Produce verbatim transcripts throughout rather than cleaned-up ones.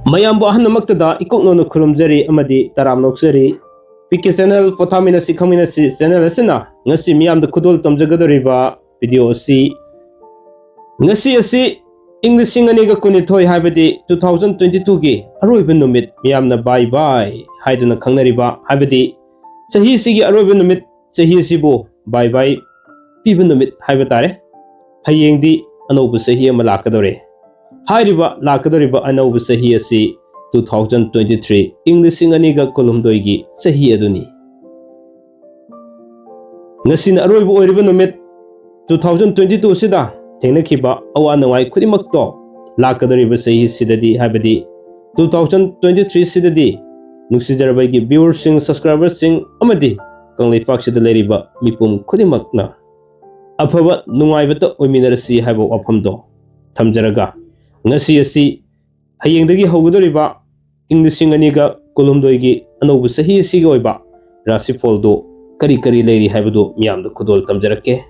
ꯃꯌꯥꯝꯕꯨ ꯑꯍꯟꯅꯃꯛꯇꯗ ꯏꯀꯣꯛꯅꯧꯅ ꯈꯨꯔꯨꯝꯖꯔꯤ ꯑꯃꯗꯤ ꯇꯔꯥꯝꯅ ꯑꯣꯛꯆꯔꯤ꯫ ꯄꯤ ꯀꯦ ꯆꯦꯅꯦꯜ ꯄꯣꯊꯥꯃꯤꯟꯅꯁꯤ ꯈꯪꯃꯤꯟꯅꯁꯤ ꯆꯦꯅꯦꯜ ꯑꯁꯤꯅ ꯉꯁꯤ ꯃꯤꯌꯥꯝꯗ ꯈꯨꯗꯣꯜ ꯇꯝꯖꯒꯗꯧꯔꯤꯕ ꯚꯤꯗꯤꯑꯣ ꯑꯁꯤ, ꯉꯁꯤ ꯑꯁꯤ ꯏꯪ ꯂꯤꯁꯤꯡ ꯑꯅꯤꯒ ꯀꯨꯟꯅꯤꯊꯣꯏ, ꯍꯥꯏꯕꯗꯤ two thousand twenty twoꯒꯤ ꯑꯔꯣꯏꯕ ꯅꯨꯃꯤꯠ, ꯃꯤꯌꯥꯝꯅ bye bye ꯍꯥꯏꯗꯨꯅ ꯈꯪꯅꯔꯤꯕ, ꯍꯥꯏꯕꯗꯤ ꯆꯍꯤꯁꯤꯒꯤ ꯑꯔꯣꯏꯕ ꯅꯨꯃꯤꯠ, ꯆꯍꯤ ꯑꯁꯤꯕꯨ bye bye ꯄꯤꯕ ꯅꯨꯃꯤꯠ ꯍꯥꯏꯕ ꯇꯥꯔꯦ꯫ ꯍꯌꯦꯡꯗꯤ ꯑꯅꯧꯕ ꯆꯍꯤ ꯑꯃ ꯂꯥꯛꯀꯗꯧꯔꯦ꯫ ꯍꯥꯏꯔꯤꯕ ꯂꯥꯛꯀꯗꯧꯔꯤꯕ ꯑꯅꯧꯕ ꯆꯍꯤ ꯑꯁꯤ two thousand twenty three, ꯏꯪ ꯂꯤꯁꯤꯡ ꯑꯅꯤꯒ ꯀꯨꯟꯍꯨꯝꯗꯣꯏꯒꯤ ꯆꯍꯤ ꯑꯗꯨꯅꯤ꯫ ꯉꯁꯤꯅ ꯑꯔꯣꯏꯕ ꯑꯣꯏꯔꯤꯕ ꯅꯨꯃꯤꯠ, two thousand twenty two ꯑꯁꯤꯗ ꯊꯦꯡꯅꯈꯤꯕ ꯑꯋꯥ ꯅꯨꯡꯉꯥꯏ ꯈꯨꯗꯤꯡꯃꯛꯇꯣ ꯂꯥꯛꯀꯗꯧꯔꯤꯕ ꯆꯍꯤꯁꯤꯗꯗꯤ, ꯍꯥꯏꯕꯗꯤ two thousand twenty three ꯁꯤꯗꯗꯤ, ꯅꯨꯡꯁꯤꯖꯔꯕ ꯑꯩꯒꯤ viewerꯁꯤꯡ, subscriberꯁꯤꯡ ꯑꯃꯗꯤ ꯀꯪꯂꯩꯄꯥꯛꯁꯤꯗ ꯂꯩꯔꯤꯕ ꯃꯤꯄꯨꯝ ꯈꯨꯗꯤꯡꯃꯛꯅ ꯑꯐꯕ ꯅꯨꯡꯉꯥꯏꯕꯇ ꯑꯣꯏꯃꯤꯟꯅꯔꯁꯤ ꯍꯥꯏꯕ ꯋꯥꯐꯝꯗꯣ ꯊꯝꯖꯔꯒ, ꯉꯁꯤ ꯑꯁꯤ ꯍꯌꯦꯡꯗꯒꯤ ꯍꯧꯒꯗꯧꯔꯤꯕ ꯏꯪ ꯂꯤꯁꯤꯡ ꯑꯅꯤꯒ ꯀꯨꯟꯍꯨꯝꯗꯣꯏꯒꯤ ꯑꯅꯧꯕ ꯆꯍꯤ ꯑꯁꯤꯒꯤ ꯑꯣꯏꯕ ꯔꯥꯁꯤꯐꯣꯜꯗꯨ ꯀꯔꯤ ꯀꯔꯤ ꯂꯩꯔꯤ ꯍꯥꯏꯕꯗꯨ ꯃꯤꯌꯥꯝꯗ ꯈꯨꯗꯣꯜ ꯇꯝꯖꯔꯛꯀꯦ꯫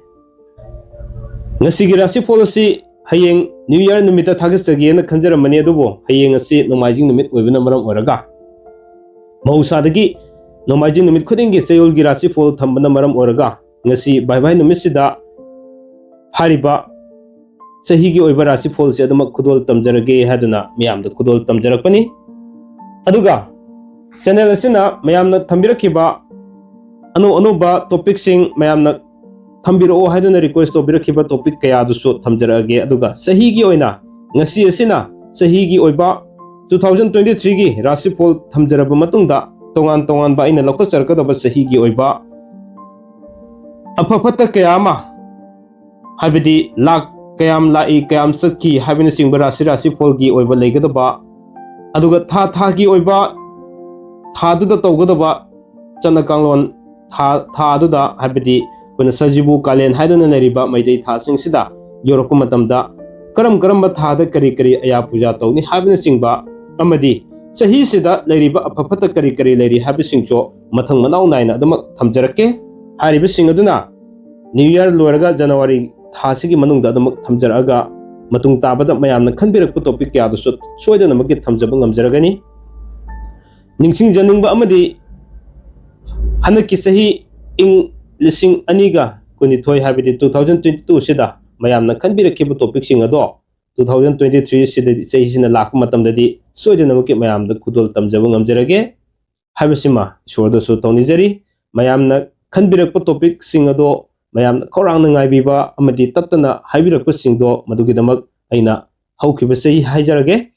ꯉꯁꯤꯒꯤ ꯔꯥꯁꯤꯐꯣꯜ ꯑꯁꯤ ꯍꯌꯦꯡ New Year ꯅꯨꯃꯤꯠꯇ ꯊꯥꯒꯠꯆꯒꯦꯅ ꯈꯟꯖꯔꯝꯕꯅꯤ, ꯑꯗꯨꯕꯨ ꯍꯌꯦꯡ ꯑꯁꯤ ꯅꯣꯡꯃꯥꯏꯖꯤꯡ ꯅꯨꯃꯤꯠ ꯑꯣꯏꯕꯅ ꯃꯔꯝ ꯑꯣꯏꯔꯒ, ꯃꯍꯧꯁꯥꯗꯒꯤ ꯅꯣꯡꯃꯥꯏꯖꯤꯡ ꯅꯨꯃꯤꯠ ꯈꯨꯗꯤꯡꯒꯤ ꯆꯌꯣꯜꯒꯤ ꯔꯥꯁꯤꯐꯣꯜ ꯊꯝꯕꯅ ꯃꯔꯝ ꯑꯣꯏꯔꯒ, ꯉꯁꯤ bye bye ꯅꯨꯃꯤꯠꯁꯤꯗ ꯍꯥꯏꯔꯤꯕ ꯆꯍꯤꯒꯤ ꯑꯣꯏꯕ ꯔꯥꯁꯤꯐꯣꯜꯁꯦ ꯑꯗꯨꯃꯛ ꯈꯨꯗꯣꯜ ꯇꯝꯖꯔꯒꯦ ꯍꯥꯏꯗꯨꯅ ꯃꯌꯥꯝꯗ ꯈꯨꯗꯣꯜ ꯇꯝꯖꯔꯛꯄꯅꯤ꯫ ꯑꯗꯨꯒ ꯆꯦꯅꯦꯜ ꯑꯁꯤꯅ ꯃꯌꯥꯝꯅ ꯊꯝꯕꯤꯔꯛꯈꯤꯕ ꯑꯅꯧ ꯑꯅꯧꯕ topicꯁꯤꯡ, ꯃꯌꯥꯝꯅ ꯊꯝꯕꯤꯔꯛꯑꯣ ꯍꯥꯏꯗꯨꯅ request ꯇꯧꯕꯤꯔꯛꯈꯤꯕ topic ꯀꯌꯥꯗꯨꯁꯨ ꯊꯝꯖꯔꯛꯑꯒꯦ꯫ ꯑꯗꯨꯒ ꯆꯍꯤꯒꯤ ꯑꯣꯏꯅ ꯉꯁꯤ ꯑꯁꯤꯅ ꯆꯍꯤꯒꯤ ꯑꯣꯏꯕ two thousand twenty threeꯒꯤ ꯔꯥꯁꯤꯐꯣꯜ ꯊꯝꯖꯔꯕ ꯃꯇꯨꯡꯗ, ꯇꯣꯉꯥꯟ ꯇꯣꯉꯥꯟꯕ ꯑꯩꯅ ꯂꯧꯈꯠꯆꯔꯛꯀꯗꯕ ꯆꯍꯤꯒꯤ ꯑꯣꯏꯕ ꯑꯐ ꯐꯠꯇ ꯀꯌꯥ ꯑꯃ, ꯍꯥꯏꯕꯗꯤ ꯂꯥꯛ ꯀꯌꯥꯝ ꯂꯥꯛꯏ, ꯀꯌꯥꯝ ꯆꯠꯈꯤ ꯍꯥꯏꯕꯅꯆꯤꯡꯕ ꯔꯥꯁꯤ ꯔꯥꯁꯤꯐꯣꯜꯒꯤ ꯑꯣꯏꯕ ꯂꯩꯒꯗꯕ, ꯑꯗꯨꯒ ꯊꯥ ꯊꯥꯒꯤ ꯑꯣꯏꯕ, ꯊꯥꯗꯨꯗ ꯇꯧꯒꯗꯕ ꯆꯠꯅ ꯀꯥꯡꯂꯣꯟ, ꯊꯥ, ꯊꯥ ꯑꯗꯨꯗ, ꯍꯥꯏꯕꯗꯤ ꯑꯩꯈꯣꯏꯅ ꯁꯖꯤꯕꯨ ꯀꯥꯂꯦꯟ ꯍꯥꯏꯗꯨꯅ ꯂꯩꯔꯤꯕ ꯃꯩꯇꯩ ꯊꯥꯁꯤꯡꯁꯤꯗ ꯌꯧꯔꯛꯄ ꯃꯇꯝꯗ ꯀꯔꯝ ꯀꯔꯝꯕ ꯊꯥꯗ ꯀꯔꯤ ꯀꯔꯤ ꯑꯌꯥ ꯄꯨꯖꯥ ꯇꯧꯅꯤ ꯍꯥꯏꯕꯅꯆꯤꯡꯕ, ꯑꯃꯗꯤ ꯆꯍꯤꯁꯤꯗ ꯂꯩꯔꯤꯕ ꯑꯐ ꯐꯠꯇ ꯀꯔꯤ ꯀꯔꯤ ꯂꯩꯔꯤ ꯍꯥꯏꯕꯁꯤꯡꯁꯨ ꯃꯊꯪ ꯃꯅꯥꯎ ꯅꯥꯏꯅ ꯑꯗꯨꯃꯛ ꯊꯝꯖꯔꯛꯀꯦ꯫ ꯍꯥꯏꯔꯤꯕꯁꯤꯡ ꯑꯗꯨꯅ New Year ꯂꯣꯏꯔꯒ January ꯊꯥꯁꯤꯒꯤ ꯃꯅꯨꯡꯗ ꯑꯗꯨꯃꯛ ꯊꯝꯖꯔꯛꯑꯒ, ꯃꯇꯨꯡ ꯇꯥꯕꯗ ꯃꯌꯥꯝꯅ ꯈꯟꯕꯤꯔꯛꯄ topic ꯀꯌꯥꯗꯨꯁꯨ ꯁꯣꯏꯗꯅꯃꯛꯀꯤ ꯊꯝꯖꯕ ꯉꯝꯖꯔꯒꯅꯤ꯫ ꯅꯤꯡꯁꯤꯡꯖꯅꯤꯡꯕ ꯑꯃꯗꯤ, ꯍꯟꯗꯛꯀꯤ ꯆꯍꯤ, ꯏꯪ ꯂꯤꯁꯤꯡ ꯑꯅꯤꯒ ꯀꯨꯟꯅꯤꯊꯣꯏ, ꯍꯥꯏꯕꯗꯤ two thousand twenty two ꯁꯤꯗ ꯃꯌꯥꯝꯅ ꯈꯟꯕꯤꯔꯛꯈꯤꯕ topicꯁꯤꯡ ꯑꯗꯣ two thousand twenty three ꯁꯤꯗꯗꯤ, ꯆꯍꯤꯁꯤꯅ ꯂꯥꯛꯄ ꯃꯇꯝꯗꯗꯤ ꯁꯣꯏꯗꯅꯃꯛꯀꯤ ꯃꯌꯥꯝꯗ ꯈꯨꯗꯣꯜ ꯇꯝꯖꯕ ꯉꯝꯖꯔꯒꯦ ꯍꯥꯏꯕꯁꯤꯃ ꯏꯁꯣꯔꯗꯁꯨ ꯇꯧꯅꯤꯖꯔꯤ꯫ ꯃꯌꯥꯝꯅ ꯈꯟꯕꯤꯔꯛꯄ topicꯁꯤꯡ ꯑꯗꯣ ꯃꯌꯥꯝꯅ ꯈꯧꯔꯥꯡꯅ ꯉꯥꯏꯕꯤꯕ ꯑꯃꯗꯤ ꯇꯠꯇꯅ ꯍꯥꯏꯕꯤꯔꯛꯄꯁꯤꯡꯗꯣ, ꯃꯗꯨꯒꯤꯗꯃꯛ ꯑꯩꯅ ꯍꯧꯈꯤꯕ ꯆꯍꯤ ꯍꯥꯏꯖꯔꯒꯦ,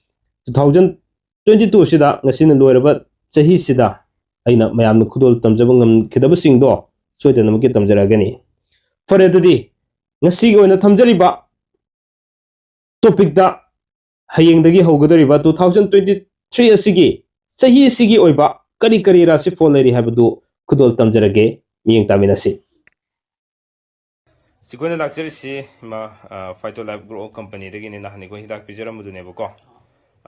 two thousand twenty two ꯁꯤꯗ, ꯉꯁꯤꯅ ꯂꯣꯏꯔꯕ ꯆꯍꯤꯁꯤꯗ ꯑꯩꯅ ꯃꯌꯥꯝꯅ ꯈꯨꯗꯣꯜ ꯇꯝꯖꯕ ꯉꯝꯈꯤꯗꯕꯁꯤꯡꯗꯣ ꯁꯣꯏꯗꯅꯃꯛꯀꯤ ꯇꯝꯖꯔꯛꯑꯒꯅꯤ꯫ ꯐꯔꯦ, ꯑꯗꯨꯗꯤ ꯉꯁꯤꯒꯤ ꯑꯣꯏꯅ ꯊꯝꯖꯔꯤꯕ topicꯇ ꯍꯌꯦꯡꯗꯒꯤ ꯍꯧꯒꯗꯧꯔꯤꯕ two thousand twenty three ꯑꯁꯤꯒꯤ, ꯆꯍꯤ ꯑꯁꯤꯒꯤ ꯑꯣꯏꯕ ꯀꯔꯤ ꯀꯔꯤ ꯔꯥꯁꯤꯐꯣꯜ ꯂꯩꯔꯤ ꯍꯥꯏꯕꯗꯨ ꯈꯨꯗꯣꯜ ꯇꯝꯖꯔꯒꯦ꯫ ꯃꯤꯠꯌꯦꯡ ꯇꯥꯃꯤꯟꯅꯁꯤ꯫ ꯑꯩꯈꯣꯏꯅ ꯂꯥꯛꯆꯔꯤꯁꯤ ꯏꯃꯥ, ꯑ, Phyto Life Group of Companyꯗꯒꯤꯅꯤ, ꯅꯍꯥꯟ ꯑꯩꯈꯣꯏ ꯍꯤꯗꯥꯛ ꯄꯤꯖꯔꯝꯕꯗꯨꯅꯦꯕꯀꯣ꯫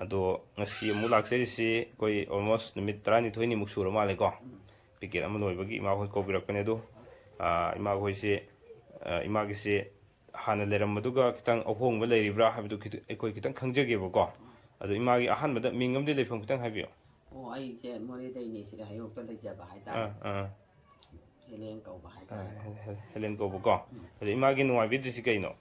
ꯑꯗꯣ ꯉꯁꯤ ꯑꯃꯨꯛ ꯂꯥꯛꯆꯔꯤꯁꯤ ꯑꯩꯈꯣꯏ almost ꯅꯨꯃꯤꯠ ꯇꯔꯥꯅꯤꯊꯣꯏꯅꯤꯃꯨꯛ ꯁꯨꯔ ꯃꯥꯜꯂꯦꯀꯣ꯫ Packet ꯑꯃ ꯂꯣꯏꯕꯒꯤ ꯏꯃꯥ ꯍꯣꯏ ꯀꯧꯕꯤꯔꯛꯄꯅꯦ꯫ ꯑꯗꯣ, ꯑ, ꯏꯃꯥ ꯍꯣꯏꯁꯦ, ꯑ, ꯏꯃꯥꯒꯤꯁꯦ ꯍꯥꯟꯅ ꯂꯩꯔꯝꯕꯗꯨꯒ ꯈꯤꯇꯪ ꯑꯍꯣꯡꯕ ꯂꯩꯔꯤꯕ꯭ꯔꯥ ꯍꯥꯏꯕꯗꯨ ꯈꯤꯇ-, ꯑꯩꯈꯣꯏ ꯈꯤꯇꯪ ꯈꯪꯖꯒꯦꯕꯀꯣ꯫ ꯑꯗꯣ ꯏꯃꯥꯒꯤ ꯑꯍꯥꯟꯕꯗ ꯃꯤꯡ ꯑꯃꯗꯤ ꯂꯩꯐꯝ ꯈꯤꯇꯪ ꯍꯥꯏꯕꯤꯌꯨ꯫ ꯑꯣ, ꯑꯩꯁꯦ ꯃꯣꯔꯦꯗꯩꯅꯦ, ꯁꯤꯗ ꯍꯩꯔꯣꯛꯇ ꯂꯩꯖꯕ ꯍꯥꯏꯇꯥꯔꯦ꯫ ꯑꯥ, ꯑꯥ꯫ ꯍꯦꯂꯦꯟ ꯀꯧꯕ ꯑꯥ, ꯍꯥꯏꯇꯥꯔꯦ꯫ ꯍꯦ-, ꯍꯦ-, ꯍꯦꯂꯦꯟ ꯀꯧꯕꯀꯣ꯫ ꯎꯝ꯫ ꯑꯗꯣ ꯏꯃꯥꯒꯤ ꯅꯨꯡꯉꯥꯏꯕꯤꯗ꯭ꯔꯤꯁꯤ ꯀꯩꯅꯣ?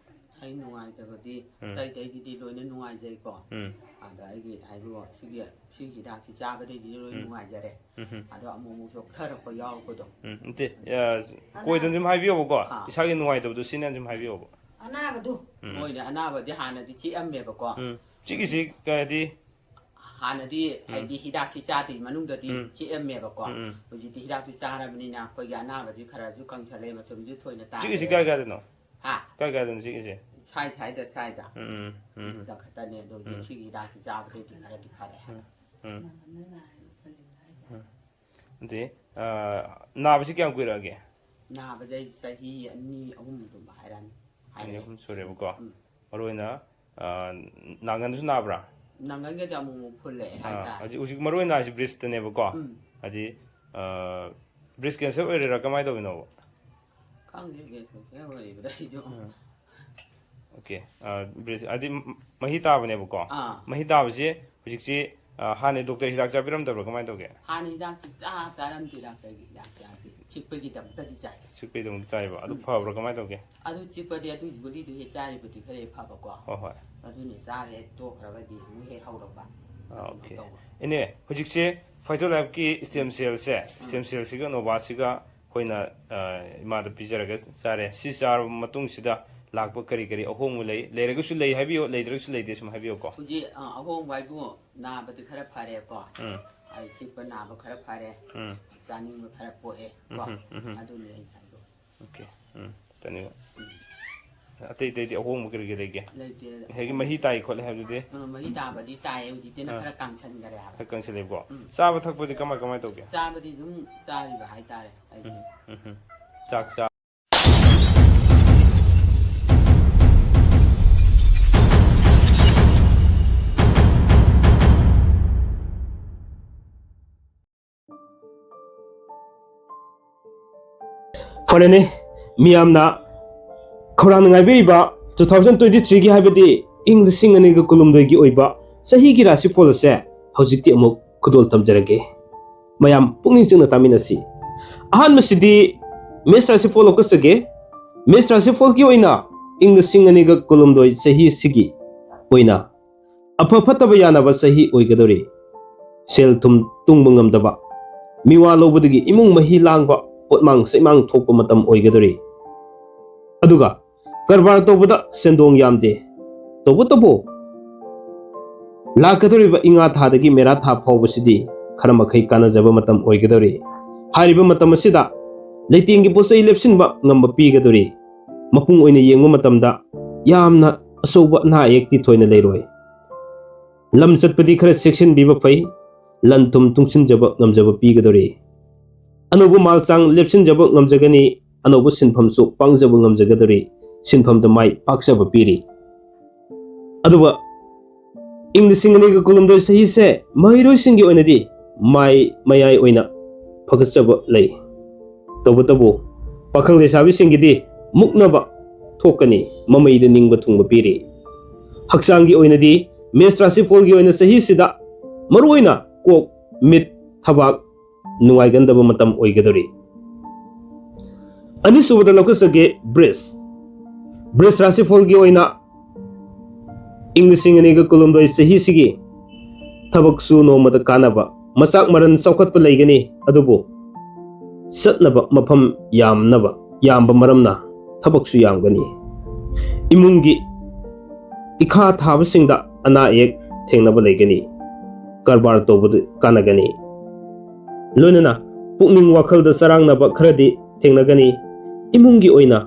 ꯑꯩ ꯅꯨꯡꯉꯥꯏꯇꯕꯗꯤ ꯎꯝ꯫ ꯑꯇꯩ ꯑꯇꯩꯒꯤꯗꯤ ꯂꯣꯏꯅ ꯅꯨꯡꯉꯥꯏꯖꯩꯀꯣ꯫ ꯎꯝ꯫ ꯑꯗ ꯑꯩꯒꯤ ꯍꯥꯏꯕꯨ ꯁꯤꯒꯤ, ꯁꯤꯒꯤ ꯍꯤꯗꯥꯛꯁꯤ ꯆꯥꯕꯗꯩꯗꯤ ꯂꯣꯏ ꯎꯝ꯫ ꯅꯨꯡꯉꯥꯏꯖꯔꯦ꯫ ꯎꯝ ꯍꯝ꯫ ꯑꯗꯣ ꯑꯃꯨꯛ ꯑꯃꯨꯛ ꯆꯣꯛꯊꯔꯛꯄ ꯌꯥꯎꯔꯛꯄꯗꯣ꯫ ꯎꯝ, ꯅꯠꯇꯦ, ꯑ, ꯑꯅꯥ-, ꯀꯣꯏꯗꯅ ꯑꯗꯨꯝ ꯍꯥꯏꯕꯤꯌꯣꯕꯀꯣ꯫ ꯑꯥ꯫ ꯏꯁꯥꯒꯤ ꯅꯨꯡꯉꯥꯏꯇꯕꯗꯣ ꯁꯤꯅ ꯑꯗꯨꯝ ꯍꯥꯏꯕꯤꯌꯣꯕ꯫ ꯑꯅꯥꯕꯗꯣ꯫ ꯎꯝ꯫ ꯃꯣꯏꯅ ꯑꯅꯥꯕꯗꯤ ꯍꯥꯟꯅꯗꯤ ꯆꯤꯛꯑꯝꯃꯦꯕꯀꯣ꯫ ꯎꯝ꯫ ꯆꯤꯛꯏꯁꯤ ꯀꯩ ꯍꯥꯏꯗꯤ? ꯍꯥꯟꯅꯗꯤ ꯎꯝ꯫ ꯍꯥꯏꯗꯤ ꯍꯤꯗꯥꯛꯁꯤ ꯆꯥꯗ꯭ꯔꯤ ꯃꯅꯨꯡꯗꯗꯤ ꯎꯝ꯫ ꯆꯤꯛꯑꯝꯃꯦꯕꯀꯣ꯫ ꯎꯝ, ꯎꯝ꯫ ꯍꯧꯖꯤꯛꯇꯤ ꯍꯤꯗꯥꯛꯇꯨ ꯆꯥꯔꯕꯅꯤꯅ ꯑꯩꯈꯣꯏꯒꯤ ꯑꯅꯥꯕꯁꯤ ꯈꯔꯁꯨ ꯀꯪꯁꯜꯂꯦ, ꯃꯆꯨꯝꯁꯨ ꯊꯣꯏꯅ ꯇꯥꯔꯦ꯫ ꯆꯤꯛꯏꯁꯤ ꯀꯥꯏ ꯀꯥꯏꯗꯅꯣ? ꯍꯥ? ꯀꯥꯏ ꯀꯥꯏꯗꯅꯣ ꯆꯤꯛꯏꯁꯦ? ꯁꯥꯏ ꯁꯥꯏꯗ, ꯁꯥꯏꯗ꯫ ꯎꯝ, ꯎꯝ, ꯎꯝ꯫ ꯑꯗꯨꯗ ꯈꯛꯇꯅꯦ꯫ ꯑꯗꯣ ꯍꯧꯖꯤꯛ ꯎꯝ꯫ ꯁꯤꯒꯤ ꯍꯤꯗꯥꯛꯁꯤ ꯆꯥꯕꯗꯩꯗꯤ ꯈꯔꯗꯤ ꯐꯔꯦ꯫ ꯎꯝ, ꯎꯝ꯫ ꯎꯝ꯫ ꯅꯠꯇꯦ, ꯑ, ꯅꯥꯕꯁꯤ ꯀꯌꯥꯝ ꯀꯨꯏꯔꯛꯑꯒꯦ? ꯅꯥꯕꯁꯦ ꯑꯩ ꯆꯍꯤ ꯑꯅꯤ ꯑꯍꯨꯝꯒꯨꯝꯕ ꯍꯥꯏꯔꯛꯑꯅꯤ꯫ ꯑꯅꯤ ꯍꯥꯏꯔꯛꯑꯦ꯫ ꯑꯍꯨꯝ ꯁꯨꯔꯦꯕꯀꯣ꯫ ꯎꯝ꯫ ꯃꯔꯨ ꯑꯣꯏꯅ, ꯑ, ꯅꯥꯡꯒꯟꯁꯨ ꯅꯥꯕ꯭ꯔꯥ? ꯅꯥꯡꯒꯟꯒꯗꯤ ꯑꯃꯨꯛ ꯑꯃꯨꯛ ꯐꯨꯜꯂꯛꯑꯦ ꯑꯥ, ꯍꯥꯏꯇꯥꯔꯦ꯫ ꯍꯧꯖꯤꯛ, ꯍꯧꯖꯤꯛ ꯃꯔꯨ ꯑꯣꯏꯅ ꯅꯥꯔꯤꯁꯤ breastꯇꯅꯦꯕꯀꯣ? ꯎꯝ꯫ ꯍꯥꯏꯗꯤ, ꯑ, breast cancer ꯑꯣꯏꯔꯤꯔꯥ, ꯀꯃꯥꯏꯅ ꯇꯧꯔꯤꯅꯣꯕ? ꯈꯪꯗꯦ, breast cancer ꯑꯣꯏꯔꯤꯕ꯭ꯔꯥ ꯑꯩꯁꯨ꯫ ꯎꯝ꯫ OK, okay. ꯑ, ꯕ꯭ꯔꯤꯖ-, ꯍꯥꯏꯗꯤ ꯃ-, ꯃꯍꯤ ꯇꯥꯕꯅꯦꯕꯀꯣ꯫ ꯑꯥ꯫ ꯃꯍꯤ ꯇꯥꯕꯁꯦ ꯍꯧꯖꯤꯛꯁꯤ, ꯑ, ꯍꯥꯟꯅ ꯗꯣꯛꯇꯔ ꯍꯤꯗꯥꯛ ꯆꯥꯕꯤꯔꯝꯗꯕ꯭ꯔꯥ? ꯀꯃꯥꯏꯅ ꯇꯧꯒꯦ? ꯍꯥꯟꯅ ꯍꯤꯗꯥꯛꯇꯤ ꯆꯥ ꯆꯥꯔꯝꯗꯦ, ꯗꯥꯛꯇꯔꯒꯤ ꯍꯤꯗꯥꯛ ꯆꯥꯗꯦ꯫ ꯆꯤꯛꯄꯒꯤꯗꯃꯛꯇꯗꯤ ꯆꯥꯏ꯫ ꯆꯤꯛꯄꯒꯤꯗꯃꯛꯇ ꯆꯥꯏꯕ꯫ ꯑꯗꯨ ꯎꯝ꯫ ꯐꯕ꯭ꯔꯥ? ꯀꯃꯥꯏꯅ ꯇꯧꯒꯦ? ꯑꯗꯨ ꯆꯤꯛꯄꯗꯤ ꯑꯗꯨꯒꯤ ꯒꯨꯂꯤꯗꯨ ꯍꯦꯛ ꯆꯥꯔꯤꯕꯗꯤ ꯈꯔ ꯍꯦꯛ ꯐꯕꯀꯣ꯫ ꯍꯣꯏ, ꯍꯣꯏ꯫ ꯑꯗꯨꯅ ꯆꯥꯕ ꯍꯦꯛ ꯇꯣꯛꯈ꯭ꯔꯒꯗꯤ ꯑꯃꯨꯛ ꯍꯦꯛ ꯍꯧꯔꯛꯄ꯫ ꯑꯥ, ꯑꯣꯀꯦ꯫ ꯇꯧꯕ꯫ Anyway, ꯍꯧꯖꯤꯛꯁꯦ Phyto Lifeꯀꯤ stem cellꯁꯦ, ꯎꯝ꯫ Stem cellꯁꯤꯒ Novaꯁꯤꯒ ꯑꯩꯈꯣꯏꯅ, ꯑ, ꯏꯃꯥꯗ ꯄꯤꯖꯔꯒ ꯆꯥꯔꯦ꯫ ꯁꯤ ꯆꯥꯔꯕ ꯃꯇꯨꯡꯁꯤꯗ ꯂꯥꯛꯄ ꯀꯔꯤ ꯀꯔꯤ ꯑꯍꯣꯡꯕ ꯂꯩ? ꯂꯩꯔꯒꯁꯨ ꯂꯩ ꯍꯥꯏꯕꯤꯌꯨ, ꯂꯩꯗ꯭ꯔꯒꯁꯨ ꯂꯩꯇꯦ ꯁꯨꯝ ꯍꯥꯏꯕꯤꯌꯨꯀꯣ꯫ ꯍꯧꯖꯤꯛ, ꯑ, ꯑꯍꯣꯡꯕ ꯍꯥꯏꯕꯨ ꯅꯥꯕꯗꯤ ꯈꯔ ꯐꯔꯦꯀꯣ꯫ ꯎꯝ꯫ ꯑꯩ ꯆꯤꯛꯄ ꯅꯥꯕ ꯈꯔ ꯐꯔꯦ꯫ ꯎꯝ꯫ ꯆꯥꯅꯤꯡꯕ ꯈꯔ ꯄꯣꯛꯑꯦ ꯀꯣ꯫ ꯎꯝ, ꯎꯝ, ꯎꯝ꯫ ꯑꯗꯨꯅꯤ ꯑꯩ ꯍꯥꯏꯗꯣ꯫ ꯑꯣꯀꯦ꯫ ꯎꯝ꯫ ꯆꯥꯅꯤꯡꯕ꯫ ꯎꯝ꯫ ꯑꯇꯩ ꯑꯇꯩꯗꯤ ꯑꯍꯣꯡꯕ ꯀꯔꯤ ꯀꯔꯤ ꯂꯩꯒꯦ? ꯂꯩꯇꯦ꯫ ꯉꯁꯥꯏꯒꯤ ꯃꯍꯤ ꯇꯥꯏ ꯈꯣꯠꯂꯦ ꯍꯥꯏꯕꯗꯨꯗꯤ? ꯑ, ꯃꯍꯤ ꯇꯥꯕꯗꯤ ꯇꯥꯏꯌꯦ, ꯍꯧꯖꯤꯛꯇꯤ ꯑꯥ꯫ ꯈꯔ ꯀꯪꯁꯟꯈꯔꯦ ꯍꯥꯏꯕ꯫ ꯈꯔ ꯀꯪꯁꯜꯂꯦꯕꯀꯣ? ꯎꯝ꯫ ꯆꯥꯕ ꯊꯛꯄꯗꯤ ꯀꯃꯥꯏ ꯀꯃꯥꯏ ꯇꯧꯒꯦ? ꯆꯥꯕꯗꯤ ꯑꯗꯨꯝ ꯆꯥꯔꯤꯕ ꯍꯥꯏꯇꯥꯔꯦ ꯑꯩꯁꯦ꯫ ꯎꯝ, ꯎꯝ, ꯎꯝ꯫ ꯆꯥꯛ ꯆꯥ- ꯐꯔꯦꯅꯦ, ꯃꯤꯌꯥꯝꯅ ꯈꯧꯔꯥꯡꯅ ꯉꯥꯏꯕꯤꯔꯤꯕ two thousand twenty threeꯒꯤ, ꯍꯥꯏꯕꯗꯤ ꯏꯪ ꯂꯤꯁꯤꯡ ꯑꯅꯤꯒ ꯀꯨꯟꯍꯨꯝꯗꯣꯏꯒꯤ ꯑꯣꯏꯕ ꯆꯍꯤꯒꯤ ꯔꯥꯁꯤꯐꯣꯜ ꯑꯁꯦ ꯍꯧꯖꯤꯛꯇꯤ ꯑꯃꯨꯛ ꯈꯨꯗꯣꯜ ꯇꯝꯖꯔꯒꯦ꯫ ꯃꯌꯥꯝ ꯄꯨꯛꯅꯤꯡ ꯆꯪꯅ ꯇꯥꯃꯤꯟꯅꯁꯤ꯫ ꯑꯍꯥꯟꯕꯁꯤꯗꯤ ꯃꯦꯁ ꯔꯥꯁꯤꯐꯣꯜ ꯂꯧꯈꯠꯆꯒꯦ꯫ ꯃꯦꯁ ꯔꯥꯁꯤꯐꯣꯜꯒꯤ ꯑꯣꯏꯅ ꯏꯪ ꯂꯤꯁꯤꯡ ꯑꯅꯤꯒ ꯀꯨꯟꯍꯨꯝꯗꯣꯏ ꯆꯍꯤ ꯑꯁꯤꯒꯤ ꯑꯣꯏꯅ ꯑꯐ ꯐꯠꯇꯕ ꯌꯥꯅꯕ ꯆꯍꯤ ꯑꯣꯏꯒꯗꯧꯔꯤ꯫ ꯁꯦꯜ ꯊꯨꯝ ꯇꯨꯡꯕ ꯉꯝꯗꯕ, ꯃꯤꯋꯥ ꯂꯧꯕꯗꯒꯤ ꯏꯃꯨꯡ ꯃꯍꯤ ꯂꯥꯡꯕ, ꯄꯣꯠꯃꯥꯡ ꯆꯩꯃꯥꯡ ꯊꯣꯛꯄ ꯃꯇꯝ ꯑꯣꯏꯒꯗꯧꯔꯤ꯫ ꯑꯗꯨꯒ ꯀꯔꯕꯥꯔ ꯇꯧꯕꯗ ꯁꯦꯟꯗꯣꯡ ꯌꯥꯝꯗꯦ꯫ ꯇꯧꯕꯇꯕꯨ ꯂꯥꯛꯀꯗꯧꯔꯤꯕ ꯏꯉꯥ ꯊꯥꯗꯒꯤ ꯃꯦꯔꯥ ꯊꯥ ꯐꯥꯎꯕꯁꯤꯗꯤ ꯈꯔ ꯃꯈꯩ ꯀꯥꯟꯅꯖꯕ ꯃꯇꯝ ꯑꯣꯏꯒꯗꯧꯔꯤ꯫ ꯍꯥꯏꯔꯤꯕ ꯃꯇꯝ ꯑꯁꯤꯗ ꯂꯩꯇꯦꯡꯒꯤ ꯄꯣꯠ ꯆꯩ ꯂꯦꯞꯁꯤꯟꯕ ꯉꯝꯕ ꯄꯤꯒꯗꯧꯔꯤ꯫ ꯃꯄꯨꯡ ꯑꯣꯏꯅ ꯌꯦꯡꯕ ꯃꯇꯝꯗ ꯌꯥꯝꯅ ꯑꯆꯧꯕ ꯑꯅꯥ ꯑꯌꯦꯛꯇꯤ ꯊꯣꯏꯅ ꯂꯩꯔꯣꯏ꯫ ꯂꯝ ꯆꯠꯄꯗꯤ ꯈꯔ ꯆꯦꯛꯁꯤꯟꯕꯤꯕ ꯐꯩ꯫ ꯂꯟ ꯊꯨꯝ ꯇꯨꯡꯁꯤꯟꯖꯕ ꯉꯝꯖꯕ ꯄꯤꯒꯗꯧꯔꯤ꯫ ꯑꯅꯧꯕ ꯃꯥꯜ ꯆꯥꯡ ꯂꯦꯞꯁꯤꯟꯖꯕ ꯉꯝꯖꯒꯅꯤ꯫ ꯑꯅꯧꯕ ꯁꯤꯟꯐꯝꯁꯨ ꯄꯥꯡꯖꯕ ꯉꯝꯖꯒꯗꯧꯔꯤ꯫ ꯁꯤꯟꯐꯝꯗ ꯃꯥꯏ ꯄꯥꯛꯆꯕ ꯄꯤꯔꯤ꯫ ꯑꯗꯨꯒ ꯏꯪ ꯂꯤꯁꯤꯡ ꯑꯅꯤꯒ ꯀꯨꯟꯍꯨꯝꯗꯣꯏ ꯆꯍꯤꯁꯦ ꯃꯍꯩꯔꯣꯏꯁꯤꯡꯒꯤ ꯑꯣꯏꯅꯗꯤ ꯃꯥꯏ ꯃꯌꯥꯏ ꯑꯣꯏꯅ ꯐꯒꯠꯆꯕ ꯂꯩ꯫ ꯇꯧꯕꯇꯕꯨ ꯄꯥꯈꯪ ꯂꯩꯁꯥꯕꯤꯁꯤꯡꯒꯤꯗꯤ ꯃꯨꯛꯅꯕ ꯊꯣꯛꯀꯅꯤ, ꯃꯃꯩꯗ ꯅꯤꯡꯕ ꯊꯨꯡꯕ ꯄꯤꯔꯤ꯫ ꯍꯛꯆꯥꯡꯒꯤ ꯑꯣꯏꯅꯗꯤ ꯃꯦꯁ ꯔꯥꯁꯤꯐꯣꯜꯒꯤ ꯑꯣꯏꯅ ꯆꯍꯤꯁꯤꯗ ꯃꯔꯨꯑꯣꯏꯅ ꯀꯣꯛ, ꯃꯤꯠ, ꯊꯕꯥꯛ ꯅꯨꯡꯉꯥꯏꯒꯟꯗꯕ ꯃꯇꯝ ꯑꯣꯏꯒꯗꯧꯔꯤ꯫ ꯑꯅꯤꯁꯨꯕꯗ ꯂꯧꯈꯠꯆꯒꯦ ꯕ꯭ꯔꯤꯁ꯫ ꯕ꯭ꯔꯤꯁ ꯔꯥꯁꯤꯐꯣꯜꯒꯤ ꯑꯣꯏꯅ ꯏꯪ ꯂꯤꯁꯤꯡ ꯑꯅꯤꯒ ꯀꯨꯟꯍꯨꯝꯗꯣꯏ ꯆꯍꯤꯁꯤꯒꯤ ꯊꯕꯛꯁꯨ ꯅꯣꯡꯃꯗ ꯀꯥꯟꯅꯕ, ꯃꯆꯥꯛ ꯃꯔꯟ ꯆꯥꯎꯈꯠꯄ ꯂꯩꯒꯅꯤ, ꯑꯗꯨꯕꯨ ꯆꯠꯅꯕ ꯃꯐꯝ ꯌꯥꯝꯅꯕ, ꯌꯥꯝꯕ ꯃꯔꯝꯅ ꯊꯕꯛꯁꯨ ꯌꯥꯝꯒꯅꯤ꯫ ꯏꯃꯨꯡꯒꯤ ꯏꯈꯥ ꯊꯥꯕꯁꯤꯡꯗ ꯑꯅꯥ ꯑꯌꯦꯛ ꯊꯦꯡꯅꯕ ꯂꯩꯒꯅꯤ꯫ ꯀꯔꯕꯥꯔ ꯇꯧꯕꯗ ꯀꯥꯟꯅꯒꯅꯤ꯫ ꯂꯣꯏꯅꯅ ꯄꯨꯛꯅꯤꯡ ꯋꯥꯈꯜꯗ ꯆꯔꯥꯡꯅꯕ ꯈꯔꯗꯤ ꯊꯦꯡꯅꯒꯅꯤ꯫ ꯏꯃꯨꯡꯒꯤ ꯑꯣꯏꯅ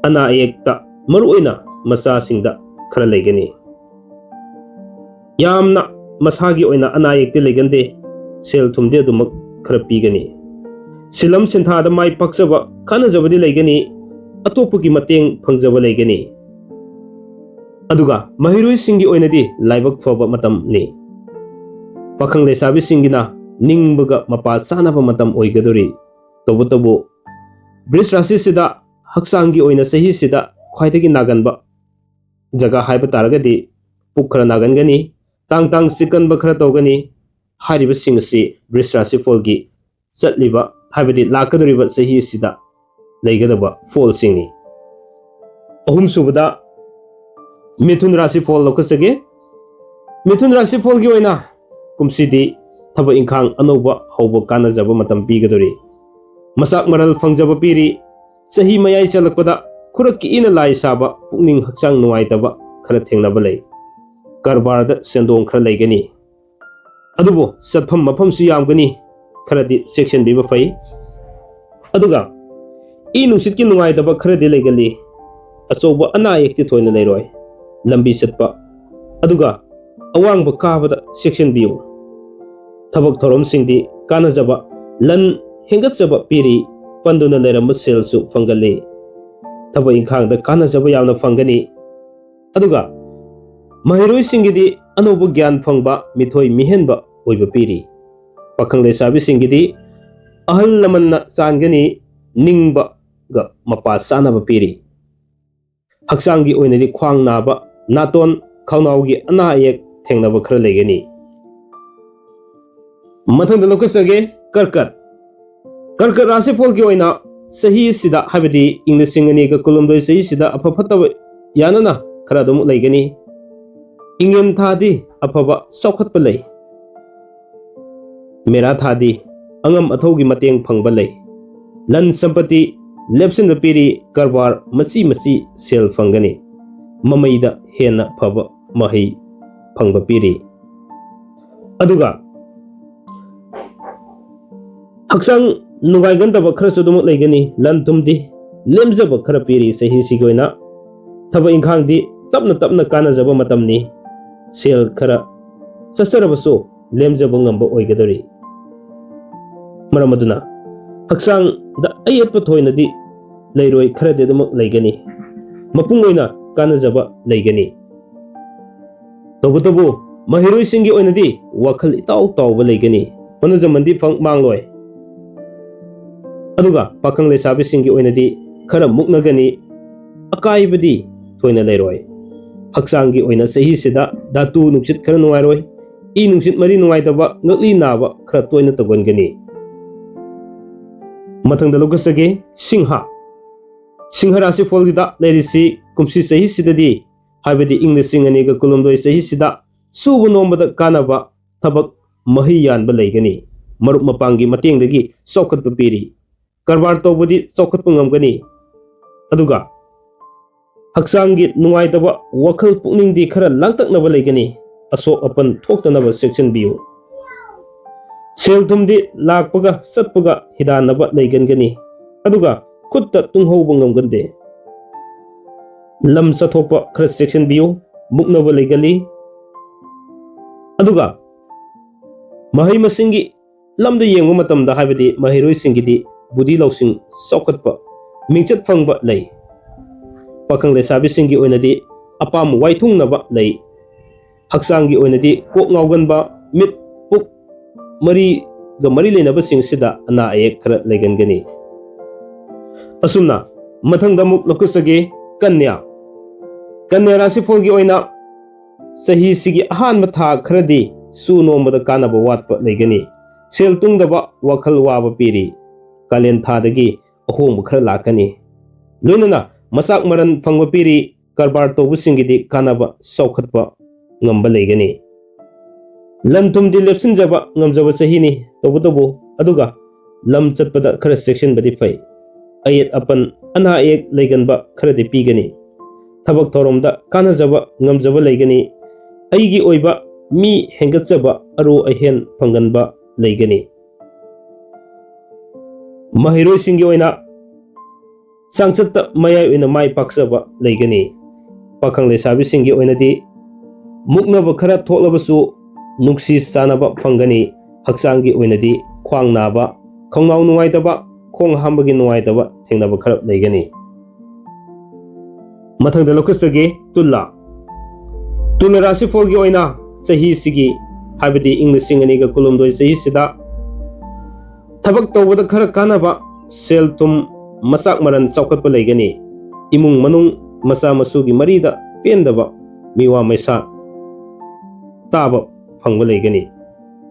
ꯑꯅꯥ ꯑꯌꯦꯛꯇ ꯃꯔꯨꯑꯣꯏꯅ ꯃꯆꯥꯁꯤꯡꯗ ꯈꯔ ꯂꯩꯒꯅꯤ꯫ ꯌꯥꯝꯅ ꯃꯁꯥꯒꯤ ꯑꯣꯏꯅ ꯑꯅꯥ ꯑꯌꯦꯛꯇꯤ ꯂꯩꯒꯟꯗꯦ꯫ ꯁꯦꯜ ꯊꯨꯝꯗꯤ ꯑꯗꯨꯃꯛ ꯈꯔ ꯄꯤꯒꯅꯤ꯫ ꯁꯤꯂꯝ ꯁꯤꯟꯊꯥꯗ ꯃꯥꯏ ꯄꯥꯛꯆꯕ, ꯀꯥꯟꯅꯖꯕꯗꯤ ꯂꯩꯒꯅꯤ꯫ ꯑꯇꯣꯞꯄꯒꯤ ꯃꯇꯦꯡ ꯐꯪꯖꯕ ꯂꯩꯒꯅꯤ꯫ ꯑꯗꯨꯒ ꯃꯍꯩꯔꯣꯏꯁꯤꯡꯒꯤ ꯑꯣꯏꯅꯗꯤ ꯂꯥꯏꯕꯛ ꯐꯕ ꯃꯇꯝꯅꯤ꯫ ꯄꯥꯈꯪ ꯂꯩꯁꯥꯕꯤꯁꯤꯡꯒꯤꯅ ꯅꯤꯡꯕꯒ ꯃꯄꯥ ꯆꯥꯅꯕ ꯃꯇꯝ ꯑꯣꯏꯒꯗꯧꯔꯤ꯫ ꯇꯧꯕꯇꯕꯨ ꯕ꯭ꯔꯤꯁ ꯔꯥꯁꯤꯁꯤꯗ ꯍꯛꯆꯥꯡꯒꯤ ꯑꯣꯏꯅ ꯆꯍꯤꯁꯤꯗ ꯈ꯭ꯋꯥꯏꯗꯒꯤ ꯅꯥꯒꯟꯕ ꯖꯒꯥ ꯍꯥꯏꯕ ꯇꯥꯔꯒꯗꯤ ꯄꯨꯛ ꯈꯔ ꯅꯥꯒꯟꯒꯅꯤ, ꯇꯥꯡ ꯇꯥꯡ ꯆꯤꯛꯀꯟꯕ ꯈꯔ ꯇꯧꯒꯅꯤ꯫ ꯍꯥꯏꯔꯤꯕꯁꯤꯡ ꯑꯁꯤ ꯕ꯭ꯔꯤꯁ ꯔꯥꯁꯤꯐꯣꯜꯒꯤ ꯆꯠꯂꯤꯕ, ꯍꯥꯏꯕꯗꯤ ꯂꯥꯛꯀꯗꯧꯔꯤꯕ ꯆꯍꯤ ꯑꯁꯤꯗ ꯂꯩꯒꯗꯕ ꯐꯣꯜꯁꯤꯡꯅꯤ꯫ ꯑꯍꯨꯝꯁꯨꯕꯗ ꯃꯤꯊꯨꯟ ꯔꯥꯁꯤꯐꯣꯜ ꯂꯧꯈꯠꯆꯒꯦ꯫ ꯃꯤꯊꯨꯟ ꯔꯥꯁꯤꯐꯣꯜꯒꯤ ꯑꯣꯏꯅ ꯀꯨꯝꯁꯤꯗꯤ ꯊꯕꯛ ꯏꯪꯈꯥꯡ ꯑꯅꯧꯕ ꯍꯧꯕ ꯀꯥꯟꯅꯖꯕ ꯃꯇꯝ ꯄꯤꯒꯗꯧꯔꯤ꯫ ꯃꯆꯥꯛ ꯃꯔꯜ ꯐꯪꯖꯕ ꯄꯤꯔꯤ꯫ ꯆꯍꯤ ꯃꯌꯥꯏ ꯆꯜꯂꯛꯄꯗ ꯈꯨꯔꯛꯀꯤ ꯏꯅ ꯂꯥꯏ ꯁꯥꯕ, ꯄꯨꯛꯅꯤꯡ ꯍꯛꯆꯥꯡ ꯅꯨꯡꯉꯥꯏꯇꯕ ꯈꯔ ꯊꯦꯡꯅꯕ ꯂꯩ꯫ ꯀꯔꯕꯥꯔꯗ ꯁꯦꯟꯗꯣꯡ ꯈꯔ ꯂꯩꯒꯅꯤ꯫ ꯑꯗꯨꯕꯨ ꯆꯠꯐꯝ ꯃꯐꯝꯁꯨ ꯌꯥꯝꯒꯅꯤ, ꯈꯔꯗꯤ ꯆꯦꯛꯁꯤꯟꯕꯤꯕ ꯐꯩ꯫ ꯑꯗꯨꯒ ꯏ ꯅꯨꯡꯁꯤꯠꯀꯤ ꯅꯨꯡꯉꯥꯏꯇꯕ ꯈꯔꯗꯤ ꯂꯩꯒꯜꯂꯤ꯫ ꯑꯆꯧꯕ ꯑꯅꯥ ꯑꯌꯦꯛꯇꯤ ꯊꯣꯏꯅ ꯂꯩꯔꯣꯏ꯫ ꯂꯝꯕꯤ ꯆꯠꯄ ꯑꯗꯨꯒ ꯑꯋꯥꯡꯕ ꯀꯥꯕꯗ ꯆꯦꯛꯁꯤꯟꯕꯤꯌꯨ꯫ ꯊꯕꯛ ꯊꯧꯔꯝꯁꯤꯡꯗꯤ ꯀꯥꯟꯅꯖꯕ, ꯂꯟ ꯍꯦꯟꯒꯠꯆꯕ ꯄꯤꯔꯤ꯫ ꯄꯟꯗꯨꯅ ꯂꯩꯔꯝꯕ ꯁꯦꯜꯁꯨ ꯐꯪꯒꯜꯂꯤ꯫ ꯊꯕꯛ ꯏꯪꯈꯥꯡꯗ ꯀꯥꯟꯅꯖꯕ ꯌꯥꯝꯅ ꯐꯪꯒꯅꯤ꯫ ꯑꯗꯨꯒ ꯃꯍꯩꯔꯣꯏꯁꯤꯡꯒꯤꯗꯤ ꯑꯅꯧꯕ ꯒ꯭ꯌꯥꯟ ꯐꯪꯕ, ꯃꯤꯊꯣꯏ ꯃꯤꯍꯦꯟꯕ ꯑꯣꯏꯕ ꯄꯤꯔꯤ꯫ ꯄꯥꯈꯪ ꯂꯩꯁꯥꯕꯤꯁꯤꯡꯒꯤꯗꯤ ꯑꯍꯜ ꯂꯃꯟꯅ ꯆꯥꯟꯒꯅꯤ, ꯅꯤꯡꯕ ꯃꯄꯥ ꯆꯥꯅꯕ ꯄꯤꯔꯤ꯫ ꯍꯛꯆꯥꯡꯒꯤ ꯑꯣꯏꯅꯗꯤ ꯈ꯭ꯋꯥꯡ ꯅꯥꯕ, ꯅꯥꯇꯣꯟ, ꯈꯧꯅꯥꯎꯒꯤ ꯑꯅꯥ ꯑꯌꯦꯛ ꯊꯦꯡꯅꯕ ꯈꯔ ꯂꯩꯒꯅꯤ꯫ ꯃꯊꯪꯗ ꯂꯧꯈꯠꯆꯒꯦ, ꯀꯔꯀꯠ꯫ ꯀꯔꯀꯠ ꯔꯥꯁꯤꯐꯣꯜꯒꯤ ꯑꯣꯏꯅ ꯆꯍꯤꯁꯤꯗ, ꯍꯥꯏꯕꯗꯤ ꯏꯪ ꯂꯤꯁꯤꯡ ꯑꯅꯤꯒ ꯀꯨꯟꯍꯨꯝꯗꯣꯏ ꯆꯍꯤꯁꯤꯗ ꯑꯐ ꯐꯠꯇꯕ ꯌꯥꯅꯅ ꯈꯔ ꯑꯗꯨꯃꯛ ꯂꯩꯒꯅꯤ꯫ ꯏꯉꯦꯟ ꯊꯥꯗꯤ ꯑꯐꯕ ꯆꯥꯎꯈꯠꯄ ꯂꯩ꯫ ꯃꯦꯔꯥ ꯊꯥꯗꯤ ꯑꯉꯝ ꯑꯊꯧꯒꯤ ꯃꯇꯦꯡ ꯐꯪꯕ ꯂꯩ꯫ ꯂꯟ ꯁꯝꯄꯇꯤ ꯂꯦꯞꯁꯤꯟꯕ ꯄꯤꯔꯤ, ꯀꯔꯕꯥꯔ ꯃꯆꯤ ꯃꯆꯤ ꯁꯦꯜ ꯐꯪꯒꯅꯤ꯫ ꯃꯃꯩꯗ ꯍꯦꯟꯅ ꯐꯕ ꯃꯍꯩ ꯐꯪꯕ ꯄꯤꯔꯤ꯫ ꯑꯗꯨꯒ ꯍꯛꯆꯥꯡ ꯅꯨꯡꯉꯥꯏꯒꯟꯗꯕ ꯈꯔꯁꯨ ꯑꯗꯨꯃꯛ ꯂꯩꯒꯅꯤ꯫ ꯂꯟ ꯊꯨꯝꯗꯤ ꯂꯦꯝꯖꯕ ꯈꯔ ꯄꯤꯔꯤ꯫ ꯆꯍꯤꯁꯤꯒꯤ ꯑꯣꯏꯅ ꯊꯕꯛ ꯏꯪꯈꯥꯡꯗꯤ ꯇꯞꯅ ꯇꯞꯅ ꯀꯥꯟꯅꯖꯕ ꯃꯇꯝꯅꯤ꯫ ꯁꯦꯜ ꯈꯔ ꯆꯠꯆꯔꯕꯁꯨ ꯂꯦꯝꯖꯕ ꯉꯝꯕ ꯑꯣꯏꯒꯗꯧꯔꯤ꯫ ꯃꯔꯝ ꯑꯗꯨꯅ ꯍꯛꯆꯥꯡꯗ ꯑꯌꯦꯠꯄ ꯊꯣꯏꯅꯗꯤ ꯂꯩꯔꯣꯏ, ꯈꯔꯗꯤ ꯑꯗꯨꯃꯛ ꯂꯩꯒꯅꯤ꯫ ꯃꯄꯨꯡ ꯑꯣꯏꯅ ꯀꯥꯟꯅꯖꯕ ꯂꯩꯒꯅꯤ꯫ ꯇꯧꯕꯇꯕꯨ ꯃꯍꯩꯔꯣꯏꯁꯤꯡꯒꯤ ꯑꯣꯏꯅꯗꯤ ꯋꯥꯈꯜ ꯏꯇꯥꯎ ꯇꯥꯎꯕ ꯂꯩꯒꯅꯤ꯫ ꯍꯣꯠꯅꯖꯃꯟꯗꯤ ꯐꯪ ꯃꯥꯡꯂꯣꯏ꯫ ꯑꯗꯨꯒ ꯄꯥꯈꯪ ꯂꯩꯁꯥꯕꯤꯁꯤꯡꯒꯤ ꯑꯣꯏꯅꯗꯤ ꯈꯔ ꯃꯨꯛꯅꯒꯅꯤ, ꯑꯀꯥꯏꯕꯗꯤ ꯊꯣꯏꯅ ꯂꯩꯔꯣꯏ꯫ ꯍꯛꯆꯥꯡꯒꯤ ꯑꯣꯏꯅ ꯆꯍꯤꯁꯤꯗ ꯙꯥꯇꯨ ꯅꯨꯡꯁꯤꯠ ꯈꯔ ꯅꯨꯡꯉꯥꯏꯔꯣꯏ, ꯏ ꯅꯨꯡꯁꯤꯠ ꯃꯔꯤ ꯅꯨꯡꯉꯥꯏꯇꯕ, ꯉꯛꯂꯤ ꯅꯥꯕ ꯈꯔ ꯇꯣꯏꯅ ꯇꯧꯒꯟꯒꯅꯤ꯫ ꯃꯊꯪꯗ ꯂꯧꯈꯠꯆꯒꯦ, ꯁꯤꯡꯍ꯫ ꯁꯤꯡꯍ ꯔꯥꯁꯤꯐꯣꯜꯒꯤꯗ ꯂꯩꯔꯤꯁꯤ ꯀꯨꯝꯁꯤ ꯆꯍꯤꯁꯤꯗꯗꯤ, ꯍꯥꯏꯕꯗꯤ ꯏꯪ ꯂꯤꯁꯤꯡ ꯑꯅꯤꯒ ꯀꯨꯟꯍꯨꯝꯗꯣꯏ ꯆꯍꯤꯁꯤꯗ ꯁꯨꯕ ꯅꯣꯝꯕꯗ ꯀꯥꯟꯅꯕ, ꯊꯕꯛ ꯃꯍꯩ ꯌꯥꯟꯕ ꯂꯩꯒꯅꯤ꯫ ꯃꯔꯨꯞ ꯃꯄꯥꯡꯒꯤ ꯃꯇꯦꯡꯗꯒꯤ ꯆꯥꯎꯈꯠꯄ ꯄꯤꯔꯤ꯫ ꯀꯔꯕꯥꯔ ꯇꯧꯕꯗꯤ ꯆꯥꯎꯈꯠꯄ ꯉꯝꯒꯅꯤ꯫ ꯑꯗꯨꯒ ꯍꯛꯆꯥꯡꯒꯤ ꯅꯨꯡꯉꯥꯏꯇꯕ ꯋꯥꯈꯜ ꯄꯨꯛꯅꯤꯡꯗꯤ ꯈꯔ ꯂꯥꯡꯇꯛꯅꯕ ꯂꯩꯒꯅꯤ꯫ ꯑꯁꯣꯛ ꯑꯄꯟ ꯊꯣꯛꯇꯅꯕ ꯆꯦꯛꯁꯤꯟꯕꯤꯌꯨ꯫ ꯁꯦꯜ ꯊꯨꯝꯗꯤ ꯂꯥꯛꯄꯒ ꯆꯠꯄꯒ ꯍꯤꯗꯥꯟꯅꯕ ꯂꯩꯒꯟꯒꯅꯤ꯫ ꯑꯗꯨꯒ ꯈꯨꯠꯇ ꯇꯨꯡꯍꯧꯕ ꯉꯝꯒꯟꯗꯦ꯫ ꯂꯝ ꯆꯠꯊꯣꯛꯄ ꯈꯔ ꯆꯦꯛꯁꯤꯟꯕꯤꯌꯨ, ꯃꯨꯛꯅꯕ ꯂꯩꯒꯜꯂꯤ꯫ ꯑꯗꯨꯒ ꯃꯍꯩ ꯃꯁꯤꯡꯒꯤ ꯂꯝꯗ ꯌꯦꯡꯕ ꯃꯇꯝꯗ, ꯍꯥꯏꯕꯗꯤ ꯃꯍꯩꯔꯣꯏꯁꯤꯡꯒꯤꯗꯤ ꯕꯨꯙꯤ ꯂꯧꯁꯤꯡ ꯆꯥꯎꯈꯠꯄ, ꯃꯤꯡꯆꯠ ꯐꯪꯕ ꯂꯩ꯫ ꯄꯥꯈꯪ ꯂꯩꯁꯥꯕꯤꯁꯤꯡꯒꯤ ꯑꯣꯏꯅꯗꯤ ꯑꯄꯥꯝ ꯋꯥꯏꯊꯨꯡꯅꯕ ꯂꯩ꯫ ꯍꯛꯆꯥꯡꯒꯤ ꯑꯣꯏꯅꯗꯤ ꯀꯣꯛ ꯉꯥꯎꯒꯟꯕ, ꯃꯤꯠ, ꯄꯨꯛ, ꯃꯔꯤꯒ ꯃꯔꯤ ꯂꯩꯅꯕꯁꯤꯡꯁꯤꯗ ꯑꯅꯥ ꯑꯌꯦꯛ ꯈꯔ ꯂꯩꯒꯟꯒꯅꯤ꯫ ꯑꯁꯨꯝꯅ ꯃꯊꯪꯗ ꯑꯃꯨꯛ ꯂꯧꯈꯠꯆꯒꯦ, ꯀꯟꯌꯥ꯫ ꯀꯟꯌꯥ ꯔꯥꯁꯤꯐꯣꯜꯒꯤ ꯑꯣꯏꯅ ꯆꯍꯤꯁꯤꯒꯤ ꯑꯍꯥꯟꯕ ꯊꯥ ꯈꯔꯗꯤ ꯁꯨ ꯅꯣꯝꯕꯗ ꯀꯥꯟꯅꯕ ꯋꯥꯠꯄ ꯂꯩꯒꯅꯤ꯫ ꯁꯦꯜ ꯇꯨꯡꯗꯕ, ꯋꯥꯈꯜ ꯋꯥꯕ ꯄꯤꯔꯤ꯫ ꯀꯥꯂꯦꯟ ꯊꯥꯗꯒꯤ ꯑꯍꯣꯡꯕ ꯈꯔ ꯂꯥꯛꯀꯅꯤ꯫ ꯂꯣꯏꯅꯅ ꯃꯆꯥꯛ ꯃꯔꯟ ꯐꯪꯕ ꯄꯤꯔꯤ꯫ ꯀꯔꯕꯥꯔ ꯇꯧꯕꯁꯤꯡꯒꯤꯗꯤ ꯀꯥꯟꯅꯕ, ꯆꯥꯎꯈꯠꯄ ꯉꯝꯕ ꯂꯩꯒꯅꯤ꯫ ꯂꯟ ꯊꯨꯝꯗꯤ ꯂꯦꯞꯁꯤꯟꯖꯕ ꯉꯝꯖꯕ ꯆꯍꯤꯅꯤ꯫ ꯇꯧꯕꯇꯕꯨ ꯑꯗꯨꯒ ꯂꯝ ꯆꯠꯄꯗ ꯈꯔ ꯆꯦꯛꯁꯤꯟꯕꯗꯤ ꯐꯩ꯫ ꯑꯌꯦꯠ ꯑꯄꯟ, ꯑꯅꯥ ꯑꯌꯦꯛ ꯂꯩꯒꯟꯕ ꯈꯔꯗꯤ ꯄꯤꯒꯅꯤ꯫ ꯊꯕꯛ ꯊꯧꯔꯝꯗ ꯀꯥꯟꯅꯖꯕ ꯉꯝꯖꯕ ꯂꯩꯒꯅꯤ꯫ ꯑꯩꯒꯤ ꯑꯣꯏꯕ ꯃꯤ ꯍꯦꯟꯒꯠꯆꯕ, ꯑꯔꯨ ꯑꯍꯦꯟ ꯐꯪꯒꯟꯕ ꯂꯩꯒꯅꯤ꯫ ꯃꯍꯩꯔꯣꯏꯁꯤꯡꯒꯤ ꯑꯣꯏꯅ ꯆꯥꯡꯆꯠꯇ ꯃꯌꯥꯏ ꯑꯣꯏꯅ ꯃꯥꯏ ꯄꯥꯛꯆꯕ ꯂꯩꯒꯅꯤ꯫ ꯄꯥꯈꯪ ꯂꯩꯁꯥꯕꯤꯁꯤꯡꯒꯤ ꯑꯣꯏꯅꯗꯤ ꯃꯨꯛꯅꯕ ꯈꯔ ꯊꯣꯛꯂꯕꯁꯨ ꯅꯨꯡꯁꯤ ꯆꯥꯟꯅꯕ ꯐꯪꯒꯅꯤ꯫ ꯍꯛꯆꯥꯡꯒꯤ ꯑꯣꯏꯅꯗꯤ ꯈ꯭ꯋꯥꯡ ꯅꯥꯕ, ꯈꯣꯡꯅꯥꯎ ꯅꯨꯡꯉꯥꯏꯇꯕ, ꯈꯣꯡ ꯍꯥꯝꯕꯒꯤ ꯅꯨꯡꯉꯥꯏꯇꯕ ꯊꯦꯡꯅꯕ ꯈꯔ ꯂꯩꯒꯅꯤ꯫ ꯃꯊꯪꯗ ꯂꯧꯈꯠꯆꯒꯦ, ꯇꯨꯂꯥ꯫ ꯇꯨꯂꯥ ꯔꯥꯁꯤꯐꯣꯜꯒꯤ ꯑꯣꯏꯅ ꯆꯍꯤꯁꯤꯒꯤ, ꯍꯥꯏꯕꯗꯤ ꯏꯪ ꯂꯤꯁꯤꯡ ꯑꯅꯤꯒ ꯀꯨꯟꯍꯨꯝꯗꯣꯏ ꯆꯍꯤꯁꯤꯗ ꯊꯕꯛ ꯇꯧꯕꯗ ꯈꯔ ꯀꯥꯟꯅꯕ, ꯁꯦꯜ ꯊꯨꯝ, ꯃꯆꯥꯛ ꯃꯔꯟ ꯆꯥꯎꯈꯠꯄ ꯂꯩꯒꯅꯤ꯫ ꯏꯃꯨꯡ ꯃꯅꯨꯡ, ꯃꯆꯥ ꯃꯁꯨꯒꯤ ꯃꯔꯤꯗ ꯄꯦꯟꯗꯕ ꯃꯤꯋꯥ ꯃꯩꯁꯥ ꯇꯥꯕ ꯐꯪꯕ ꯂꯩꯒꯅꯤ꯫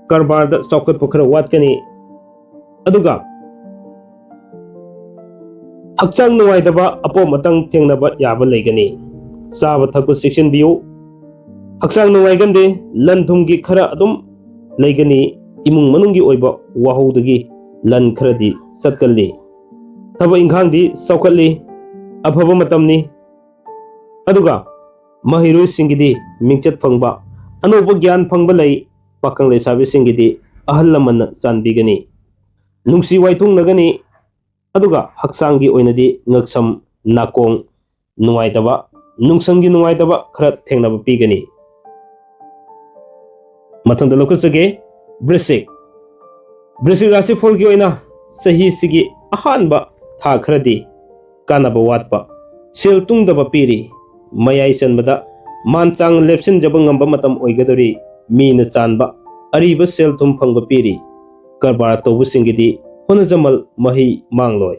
ꯀꯔꯕꯥꯔꯗ ꯆꯥꯎꯈꯠꯄ ꯈꯔ ꯋꯥꯠꯀꯅꯤ꯫ ꯑꯗꯨꯒ ꯍꯛꯆꯥꯡ ꯅꯨꯡꯉꯥꯏꯇꯕ, ꯑꯄꯣꯝ ꯑꯇꯪ ꯊꯦꯡꯅꯕ ꯌꯥꯕ ꯂꯩꯒꯅꯤ꯫ ꯆꯥꯕ ꯊꯛꯄ ꯆꯦꯛꯁꯤꯟꯕꯤꯌꯨ꯫ ꯍꯛꯆꯥꯡ ꯅꯨꯡꯉꯥꯏꯒꯟꯗꯦ, ꯂꯟ ꯊꯨꯝꯒꯤ ꯈꯔ ꯑꯗꯨꯝ ꯂꯩꯒꯅꯤ꯫ ꯏꯃꯨꯡ ꯃꯅꯨꯡꯒꯤ ꯑꯣꯏꯕ ꯋꯥꯍꯧꯗꯒꯤ ꯂꯟ ꯈꯔꯗꯤ ꯆꯠꯀꯜꯂꯤ꯫ ꯊꯕꯛ ꯏꯪꯈꯥꯡꯗꯤ ꯆꯥꯎꯈꯠꯂꯤ, ꯑꯐꯕ ꯃꯇꯝꯅꯤ꯫ ꯑꯗꯨꯒ ꯃꯍꯩꯔꯣꯏꯁꯤꯡꯒꯤꯗꯤ ꯃꯤꯡꯆꯠ ꯐꯪꯕ, ꯑꯅꯧꯕ ꯒ꯭ꯌꯥꯟ ꯐꯪꯕ ꯂꯩ꯫ ꯄꯥꯈꯪ ꯂꯩꯁꯥꯕꯤꯁꯤꯡꯒꯤꯗꯤ ꯑꯍꯜ ꯂꯃꯟꯅ ꯆꯥꯟꯕꯤꯒꯅꯤ꯫ ꯅꯨꯡꯁꯤ ꯋꯥꯏꯊꯨꯡꯅꯒꯅꯤ꯫ ꯑꯗꯨꯒ ꯍꯛꯆꯥꯡꯒꯤ ꯑꯣꯏꯅꯗꯤ ꯉꯛꯁꯝ, ꯅꯥꯀꯣꯡ ꯅꯨꯡꯉꯥꯏꯇꯕ, ꯅꯨꯡꯁꯪꯒꯤ ꯅꯨꯡꯉꯥꯏꯇꯕ ꯈꯔ ꯊꯦꯡꯅꯕ ꯄꯤꯒꯅꯤ꯫ ꯃꯊꯪꯗ ꯂꯧꯈꯠꯆꯒꯦ, ꯕ꯭ꯔꯤꯁꯤꯛ꯫ ꯕ꯭ꯔꯤꯁꯤꯛ ꯔꯥꯁꯤꯐꯣꯜꯒꯤ ꯑꯣꯏꯅ ꯆꯍꯤꯁꯤꯒꯤ ꯑꯍꯥꯟꯕ ꯊꯥ ꯈꯔꯗꯤ ꯀꯥꯟꯅꯕ ꯋꯥꯠꯄ, ꯁꯦꯜ ꯇꯨꯡꯗꯕ ꯄꯤꯔꯤ꯫ ꯃꯌꯥꯏ ꯆꯟꯕꯗ ꯃꯥꯟ ꯆꯥꯡ ꯂꯦꯞꯁꯤꯟꯖꯕ ꯉꯝꯕ ꯃꯇꯝ ꯑꯣꯏꯒꯗꯧꯔꯤ꯫ ꯃꯤꯅ ꯆꯥꯟꯕ ꯑꯔꯤꯕ ꯁꯦꯜ ꯊꯨꯝ ꯐꯪꯕ ꯄꯤꯔꯤ꯫ ꯀꯔꯕꯥꯔ ꯇꯧꯕꯁꯤꯡꯒꯤꯗꯤ ꯍꯣꯠꯅꯖꯃꯜ ꯃꯍꯩ ꯃꯥꯡꯂꯣꯏ꯫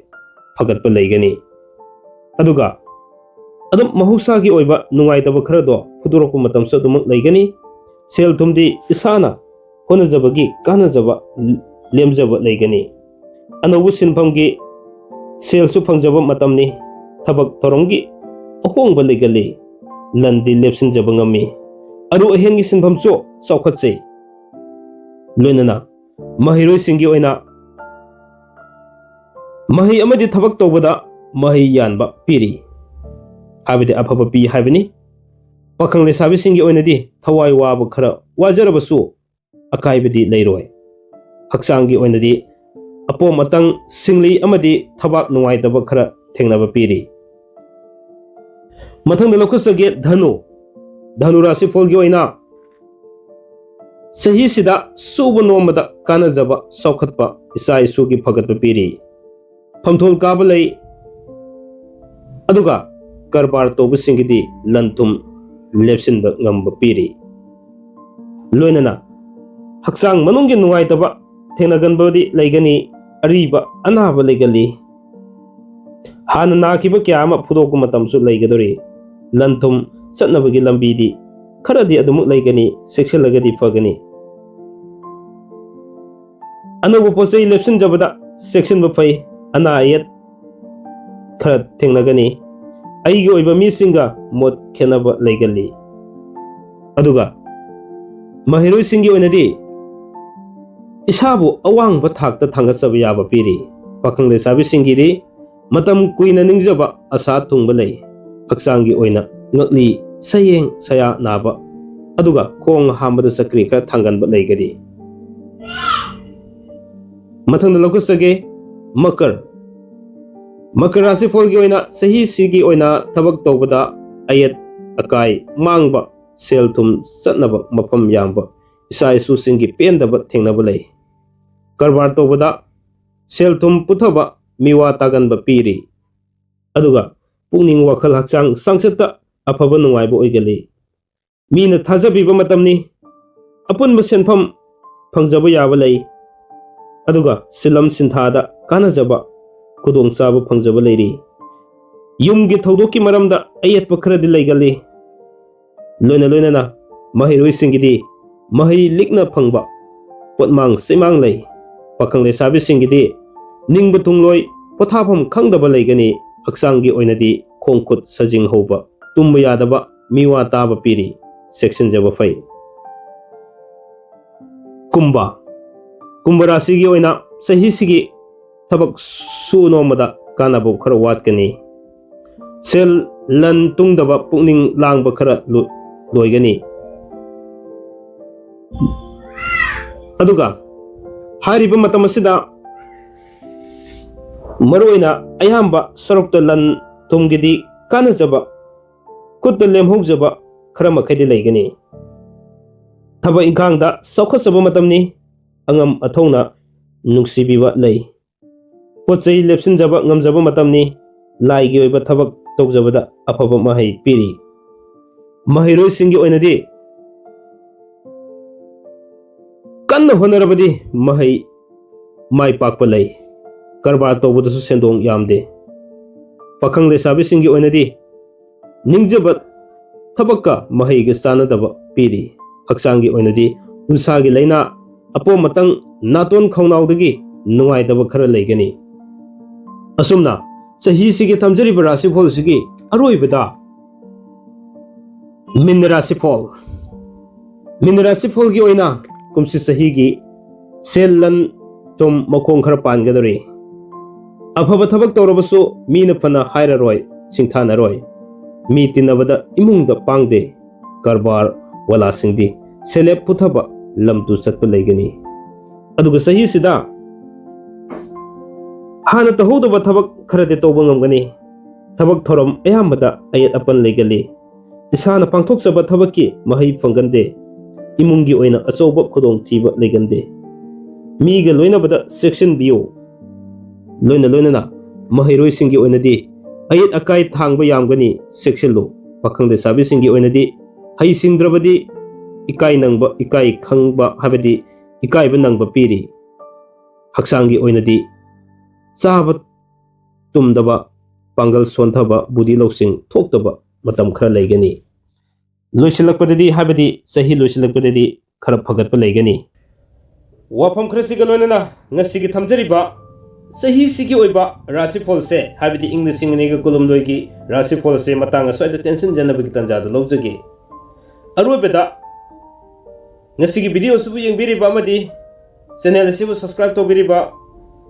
ꯐꯒꯠꯄ ꯂꯩꯒꯅꯤ꯫ ꯑꯗꯨꯒ ꯑꯗꯨꯝ ꯃꯍꯧꯁꯥꯒꯤ ꯑꯣꯏꯕ ꯅꯨꯡꯉꯥꯏꯇꯕ ꯈꯔꯗꯣ ꯐꯨꯗꯣꯔꯛꯄ ꯃꯇꯝꯁꯨ ꯑꯗꯨꯃꯛ ꯂꯩꯒꯅꯤ꯫ ꯁꯦꯜ ꯊꯨꯝꯗꯤ ꯏꯁꯥꯅ ꯍꯣꯠꯅꯖꯕꯒꯤ ꯀꯥꯟꯅꯖꯕ ꯂꯦꯝꯖꯕ ꯂꯩꯒꯅꯤ꯫ ꯑꯅꯧꯕ ꯁꯤꯟꯐꯝꯒꯤ ꯁꯦꯜꯁꯨ ꯐꯪꯖꯕ ꯃꯇꯝꯅꯤ꯫ ꯊꯕꯛ ꯊꯧꯔꯝꯒꯤ ꯑꯍꯣꯡꯕ ꯂꯩꯒꯜꯂꯤ꯫ ꯂꯟꯗꯤ ꯂꯦꯞꯁꯤꯟꯖꯕ ꯉꯝꯃꯤ꯫ ꯑꯔꯨ ꯑꯍꯦꯟꯒꯤ ꯁꯤꯟꯐꯝꯁꯨ ꯆꯥꯎꯈꯠꯆꯩ꯫ ꯂꯣꯏꯅꯅ ꯃꯍꯩꯔꯣꯏꯁꯤꯡꯒꯤ ꯑꯣꯏꯅ ꯃꯍꯩ ꯑꯃꯗꯤ ꯊꯕꯛ ꯇꯧꯕꯗ ꯃꯍꯩ ꯌꯥꯟꯕ ꯄꯤꯔꯤ, ꯍꯥꯏꯕꯗꯤ ꯑꯐꯕ ꯄꯤ ꯍꯥꯏꯕꯅꯤ꯫ ꯄꯥꯈꯪ ꯂꯩꯁꯥꯕꯤꯁꯤꯡꯒꯤ ꯑꯣꯏꯅꯗꯤ ꯊꯋꯥꯏ ꯋꯥꯕ ꯈꯔ ꯋꯥꯖꯔꯕꯁꯨ ꯑꯀꯥꯏꯕꯗꯤ ꯂꯩꯔꯣꯏ꯫ ꯍꯛꯆꯥꯡꯒꯤ ꯑꯣꯏꯅꯗꯤ ꯑꯄꯣꯝ ꯑꯇꯪ, ꯁꯤꯡꯂꯤ ꯑꯃꯗꯤ ꯊꯕꯥꯛ ꯅꯨꯡꯉꯥꯏꯇꯕ ꯈꯔ ꯊꯦꯡꯅꯕ ꯄꯤꯔꯤ꯫ ꯃꯊꯪꯗ ꯂꯧꯈꯠꯆꯒꯦ ꯙꯅꯨ꯫ ꯙꯅꯨ ꯔꯥꯁꯤꯐꯣꯜꯒꯤ ꯑꯣꯏꯅ ꯆꯍꯤꯁꯤꯗ ꯁꯨꯕ ꯅꯣꯝꯕꯗ ꯀꯥꯟꯅꯖꯕ, ꯆꯥꯎꯈꯠꯄ, ꯏꯆꯥ ꯏꯁꯨꯒꯤ ꯐꯒꯠꯄ ꯄꯤꯔꯤ꯫ ꯐꯝꯊꯣꯜ ꯀꯥꯕ ꯂꯩ꯫ ꯑꯗꯨꯒ ꯀꯔꯕꯥꯔ ꯇꯧꯕꯁꯤꯡꯒꯤꯗꯤ ꯂꯟ ꯊꯨꯝ ꯂꯦꯞꯁꯤꯟꯕ ꯉꯝꯕ ꯄꯤꯔꯤ꯫ ꯂꯣꯏꯅꯅ ꯍꯛꯆꯥꯡ ꯃꯅꯨꯡꯒꯤ ꯅꯨꯡꯉꯥꯏꯇꯕ ꯊꯦꯡꯅꯒꯟꯕꯗꯤ ꯂꯩꯒꯅꯤ, ꯑꯔꯤꯕ ꯑꯅꯥꯕ ꯂꯩꯒꯜꯂꯤ꯫ ꯍꯥꯟꯅ ꯅꯥꯈꯤꯕ ꯀꯌꯥ ꯑꯃ ꯐꯨꯗꯣꯛꯄ ꯃꯇꯝꯁꯨ ꯂꯩꯒꯗꯧꯔꯤ꯫ ꯂꯟ ꯊꯨꯝ ꯆꯠꯅꯕꯒꯤ ꯂꯝꯕꯤꯗꯤ ꯈꯔꯗꯤ ꯑꯗꯨꯃꯛ ꯂꯩꯒꯅꯤ, ꯆꯦꯛꯁꯤꯜꯂꯒꯗꯤ ꯐꯒꯅꯤ꯫ ꯑꯅꯧꯕ ꯄꯣꯠ ꯆꯩ ꯂꯦꯞꯁꯤꯟꯖꯕꯗ ꯆꯦꯛꯁꯤꯟꯕ ꯐꯩ꯫ ꯑꯅꯥ ꯑꯌꯦꯛ ꯈꯔ ꯊꯦꯡꯅꯒꯅꯤ꯫ ꯑꯩꯒꯤ ꯑꯣꯏꯕ ꯃꯤꯁꯤꯡꯒ ꯃꯣꯠ ꯈꯦꯠꯅꯕ ꯂꯩꯒꯜꯂꯤ꯫ ꯑꯗꯨꯒ ꯃꯍꯩꯔꯣꯏꯁꯤꯡꯒꯤ ꯑꯣꯏꯅꯗꯤ ꯏꯁꯥꯕꯨ ꯑꯋꯥꯡꯕ ꯊꯥꯛꯇ ꯊꯥꯡꯒꯠꯆꯕ ꯌꯥꯕ ꯄꯤꯔꯤ꯫ ꯄꯥꯈꯪ ꯂꯩꯁꯥꯕꯤꯁꯤꯡꯒꯤꯗꯤ ꯃꯇꯝ ꯀꯨꯏꯅ ꯅꯤꯡꯖꯕ ꯑꯁꯥ ꯊꯨꯡꯕ ꯂꯩ꯫ ꯍꯛꯆꯥꯡꯒꯤ ꯑꯣꯏꯅ ꯉꯛꯂꯤ, ꯁꯌꯦꯡ, ꯁꯌꯥ ꯅꯥꯕ, ꯑꯗꯨꯒ ꯈꯣꯡ ꯍꯥꯝꯕꯗ ꯆꯀ꯭ꯔꯤ ꯈꯔ ꯊꯥꯡꯒꯟꯕ ꯂꯩꯒꯅꯤ꯫ ꯃꯊꯪꯗ ꯂꯧꯈꯠꯆꯒꯦ ꯃꯀꯔ꯫ ꯃꯀꯔ ꯔꯥꯁꯤꯐꯣꯜꯒꯤ ꯑꯣꯏꯅ ꯆꯍꯤꯁꯤꯒꯤ ꯑꯣꯏꯅ ꯊꯕꯛ ꯇꯧꯕꯗ ꯑꯌꯦꯠ ꯑꯀꯥꯏ ꯃꯥꯡꯕ, ꯁꯦꯜ ꯊꯨꯝ ꯆꯠꯅꯕ ꯃꯐꯝ ꯌꯥꯝꯕ, ꯏꯆꯥ ꯏꯁꯨꯁꯤꯡꯒꯤ ꯄꯦꯟꯗꯕ ꯊꯦꯡꯅꯕ ꯂꯩ꯫ ꯀꯔꯕꯥꯔ ꯇꯧꯕꯗ ꯁꯦꯜ ꯊꯨꯝ ꯄꯨꯊꯕ, ꯃꯤꯋꯥ ꯇꯥꯒꯟꯕ ꯄꯤꯔꯤ꯫ ꯑꯗꯨꯒ ꯄꯨꯛꯅꯤꯡ ꯋꯥꯈꯜ ꯍꯛꯆꯥꯡ ꯆꯥꯡꯆꯠꯇ ꯑꯐꯕ ꯅꯨꯡꯉꯥꯏꯕ ꯑꯣꯏꯒꯜꯂꯤ꯫ ꯃꯤꯅ ꯊꯥꯖꯕꯤꯕ ꯃꯇꯝꯅꯤ꯫ ꯑꯄꯨꯟꯕ ꯁꯦꯟꯐꯝ ꯐꯪꯖꯕ ꯌꯥꯕ ꯂꯩ꯫ ꯑꯗꯨꯒ ꯁꯤꯂꯝ ꯁꯤꯟꯊꯥꯗ ꯀꯥꯟꯅꯖꯕ ꯈꯨꯗꯣꯡꯆꯥꯕ ꯐꯪꯖꯕ ꯂꯩꯔꯤ꯫ ꯌꯨꯝꯒꯤ ꯊꯧꯗꯣꯛꯀꯤ ꯃꯔꯝꯗ ꯑꯌꯦꯠꯄ ꯈꯔꯗꯤ ꯂꯩꯒꯜꯂꯤ꯫ ꯂꯣꯏꯅ ꯂꯣꯏꯅꯅ ꯃꯍꯩꯔꯣꯏꯁꯤꯡꯒꯤꯗꯤ ꯃꯍꯩ ꯂꯤꯛꯅ ꯐꯪꯕ ꯄꯣꯠꯃꯥꯡ ꯆꯩꯃꯥꯡ ꯂꯩ꯫ ꯄꯥꯈꯪ ꯂꯩꯁꯥꯕꯤꯁꯤꯡꯒꯤꯗꯤ ꯅꯤꯡꯕ ꯊꯨꯡꯂꯣꯏ, ꯄꯣꯊꯥꯐꯝ ꯈꯪꯗꯕ ꯂꯩꯒꯅꯤ꯫ ꯍꯛꯆꯥꯡꯒꯤ ꯑꯣꯏꯅꯗꯤ ꯈꯣꯡ ꯈꯨꯠ ꯁꯥꯖꯤꯡ ꯍꯧꯕ, ꯇꯨꯝꯕ ꯌꯥꯗꯕ, ꯃꯤꯋꯥ ꯇꯥꯕ ꯄꯤꯔꯤ꯫ ꯆꯦꯛꯁꯤꯟꯖꯕ ꯐꯩ꯫ ꯀꯨꯝꯚ꯫ ꯀꯨꯝꯚ ꯔꯥꯁꯤꯒꯤ ꯑꯣꯏꯅ ꯆꯍꯤꯁꯤꯒꯤ ꯊꯕꯛ ꯁꯨ ꯅꯣꯝꯕꯗ ꯀꯥꯟꯅꯕ ꯈꯔ ꯋꯥꯠꯀꯅꯤ꯫ ꯁꯦꯜ ꯂꯟ ꯇꯨꯡꯗꯕ ꯄꯨꯛꯅꯤꯡ ꯂꯥꯡꯕ ꯈꯔ ꯂꯨ-, ꯂꯣꯏꯒꯅꯤ꯫ ꯑꯗꯨꯒ ꯍꯥꯏꯔꯤꯕ ꯃꯇꯝ ꯑꯁꯤꯗ ꯃꯔꯨꯑꯣꯏꯅ ꯑꯌꯥꯝꯕ ꯁꯔꯨꯛꯇ ꯂꯟ ꯊꯨꯝꯒꯤꯗꯤ ꯀꯥꯟꯅꯖꯕ, ꯈꯨꯠꯇ ꯂꯦꯝꯍꯧꯖꯕ ꯈꯔ ꯃꯈꯩꯗꯤ ꯂꯩꯒꯅꯤ꯫ ꯊꯕꯛ ꯏꯪꯈꯥꯡꯗ ꯆꯥꯎꯈꯠꯆꯕ ꯃꯇꯝꯅꯤ꯫ ꯑꯉꯝ ꯑꯊꯧꯅ ꯅꯨꯡꯁꯤꯕꯤꯕ ꯂꯩ꯫ ꯄꯣꯠ ꯆꯩ ꯂꯦꯞꯁꯤꯟꯖꯕ ꯉꯝꯖꯕ ꯃꯇꯝꯅꯤ꯫ ꯂꯥꯏꯒꯤ ꯑꯣꯏꯕ ꯊꯕꯛ ꯇꯧꯖꯕꯗ ꯑꯐꯕ ꯃꯍꯩ ꯄꯤꯔꯤ꯫ ꯃꯍꯩꯔꯣꯏꯁꯤꯡꯒꯤ ꯑꯣꯏꯅꯗꯤ ꯀꯟꯅ ꯍꯣꯠꯅꯔꯕꯗꯤ ꯃꯍꯩ ꯃꯥꯏ ꯄꯥꯛꯄ ꯂꯩ꯫ ꯀꯔꯕꯥꯔ ꯇꯧꯕꯗꯁꯨ ꯁꯦꯟꯗꯣꯡ ꯌꯥꯝꯗꯦ꯫ ꯄꯥꯈꯪ ꯂꯩꯁꯥꯕꯤꯁꯤꯡꯒꯤ ꯑꯣꯏꯅꯗꯤ ꯅꯤꯡꯖꯕ ꯊꯕꯛꯀ ꯃꯍꯩꯒ ꯆꯥꯟꯅꯗꯕ ꯄꯤꯔꯤ꯫ ꯍꯛꯆꯥꯡꯒꯤ ꯑꯣꯏꯅꯗꯤ ꯎꯟꯁꯥꯒꯤ ꯂꯥꯏꯅꯥ, ꯑꯄꯣꯝ ꯑꯇꯪ, ꯅꯥꯇꯣꯟ ꯈꯧꯅꯥꯎꯗꯒꯤ ꯅꯨꯡꯉꯥꯏꯇꯕ ꯈꯔ ꯂꯩꯒꯅꯤ꯫ ꯑꯁꯨꯝꯅ ꯆꯍꯤꯁꯤꯒꯤ ꯊꯝꯖꯔꯤꯕ ꯔꯥꯁꯤꯐꯣꯜꯁꯤꯒꯤ ꯑꯔꯣꯏꯕꯗ ꯃꯤꯟ ꯔꯥꯁꯤꯐꯣꯜ꯫ ꯃꯤꯟ ꯔꯥꯁꯤꯐꯣꯜꯒꯤ ꯑꯣꯏꯅ ꯀꯨꯝꯁꯤ ꯆꯍꯤꯒꯤ ꯁꯦꯜ ꯂꯟ ꯊꯨꯝ ꯃꯈꯣꯡ ꯈꯔ ꯄꯥꯟꯒꯗꯧꯔꯤ꯫ ꯑꯐꯕ ꯊꯕꯛ ꯇꯧꯔꯕꯁꯨ ꯃꯤꯅ ꯐꯅ ꯍꯥꯏꯔꯔꯣꯏ, ꯁꯤꯡꯊꯥꯅꯔꯣꯏ꯫ ꯃꯤ ꯇꯤꯟꯅꯕꯗ ꯏꯃꯨꯡꯗ ꯄꯥꯡꯗꯦ꯫ ꯀꯔꯕꯥꯔ ꯋꯥꯂꯥꯁꯤꯡꯗꯤ ꯁꯦꯜꯂꯦꯞ ꯄꯨꯊꯕ ꯂꯝ ꯇꯨ ꯆꯠꯄ ꯂꯩꯒꯅꯤ꯫ ꯑꯗꯨꯒ ꯆꯍꯤꯁꯤꯗ ꯍꯥꯟꯅ ꯇꯧꯍꯧꯗꯕ ꯊꯕꯛ ꯈꯔꯗꯤ ꯇꯧꯕ ꯉꯝꯒꯅꯤ꯫ ꯊꯕꯛ ꯊꯧꯔꯝ ꯑꯌꯥꯝꯕꯗ ꯑꯌꯦꯠ ꯑꯄꯟ ꯂꯩꯒꯜꯂꯤ꯫ ꯏꯁꯥꯅ ꯄꯥꯡꯊꯣꯛꯆꯕ ꯊꯕꯛꯀꯤ ꯃꯍꯩ ꯐꯪꯒꯟꯗꯦ꯫ ꯏꯃꯨꯡꯒꯤ ꯑꯣꯏꯅ ꯑꯆꯧꯕ ꯈꯨꯗꯣꯡꯊꯤꯕ ꯂꯩꯒꯟꯗꯦ꯫ ꯃꯤꯒ ꯂꯣꯏꯅꯕꯗ ꯆꯦꯛꯁꯤꯟꯕꯤꯌꯨ꯫ ꯂꯣꯏꯅ ꯂꯣꯏꯅꯅ ꯃꯍꯩꯔꯣꯏꯁꯤꯡꯒꯤ ꯑꯣꯏꯅꯗꯤ ꯑꯌꯦꯠ ꯑꯀꯥꯏ ꯊꯥꯡꯕ ꯌꯥꯝꯒꯅꯤ, ꯆꯦꯛꯁꯤꯜꯂꯨ꯫ ꯄꯥꯈꯪ ꯂꯩꯁꯥꯕꯤꯁꯤꯡꯒꯤ ꯑꯣꯏꯅꯗꯤ ꯍꯩꯁꯤꯡꯗ꯭ꯔꯕꯗꯤ ꯏꯀꯥꯏ ꯅꯪꯕ, ꯏꯀꯥꯏ ꯈꯪꯕ ꯍꯥꯏꯕꯗꯤ ꯏꯀꯥꯏꯕ ꯅꯪꯕ ꯄꯤꯔꯤ꯫ ꯍꯛꯆꯥꯡꯒꯤ ꯑꯣꯏꯅꯗꯤ ꯆꯥꯕ ꯇꯨꯝꯗꯕ, ꯄꯥꯡꯒꯜ ꯁꯣꯟꯊꯕ, ꯕꯨꯙꯤ ꯂꯧꯁꯤꯡ ꯊꯣꯛꯇꯕ ꯃꯇꯝ ꯈꯔ ꯂꯩꯒꯅꯤ꯫ ꯂꯣꯏꯁꯤꯜꯂꯛꯄꯗꯗꯤ, ꯍꯥꯏꯕꯗꯤ ꯆꯍꯤ ꯂꯣꯏꯁꯤꯜꯂꯛꯄꯗꯗꯤ ꯈꯔ ꯐꯒꯠꯄ ꯂꯩꯒꯅꯤ꯫ ꯋꯥꯐꯝ ꯈꯔꯁꯤꯒ ꯂꯣꯏꯅꯅ ꯉꯁꯤꯒꯤ ꯊꯝꯖꯔꯤꯕ ꯆꯍꯤꯁꯤꯒꯤ ꯑꯣꯏꯕ ꯔꯥꯁꯤꯐꯣꯜꯁꯦ, ꯍꯥꯏꯕꯗꯤ ꯏꯪ ꯂꯤꯁꯤꯡ ꯑꯅꯤꯒ ꯀꯨꯟꯍꯨꯝꯗꯣꯏꯒꯤ ꯔꯥꯁꯤꯐꯣꯜꯁꯦ ꯃꯇꯥꯡ ꯑꯁ꯭ꯋꯥꯏꯗ ꯇꯦꯟꯁꯤꯟꯖꯅꯕꯒꯤ ꯇꯥꯟꯖꯥꯗꯨ ꯂꯧꯖꯒꯦ꯫ ꯑꯔꯣꯏꯕꯗ ꯉꯁꯤꯒꯤ video ꯑꯁꯤꯕꯨ ꯌꯦꯡꯕꯤꯔꯤꯕ ꯑꯃꯗꯤ channel ꯑꯁꯤꯕꯨ subscribe ꯇꯧꯕꯤꯔꯤꯕ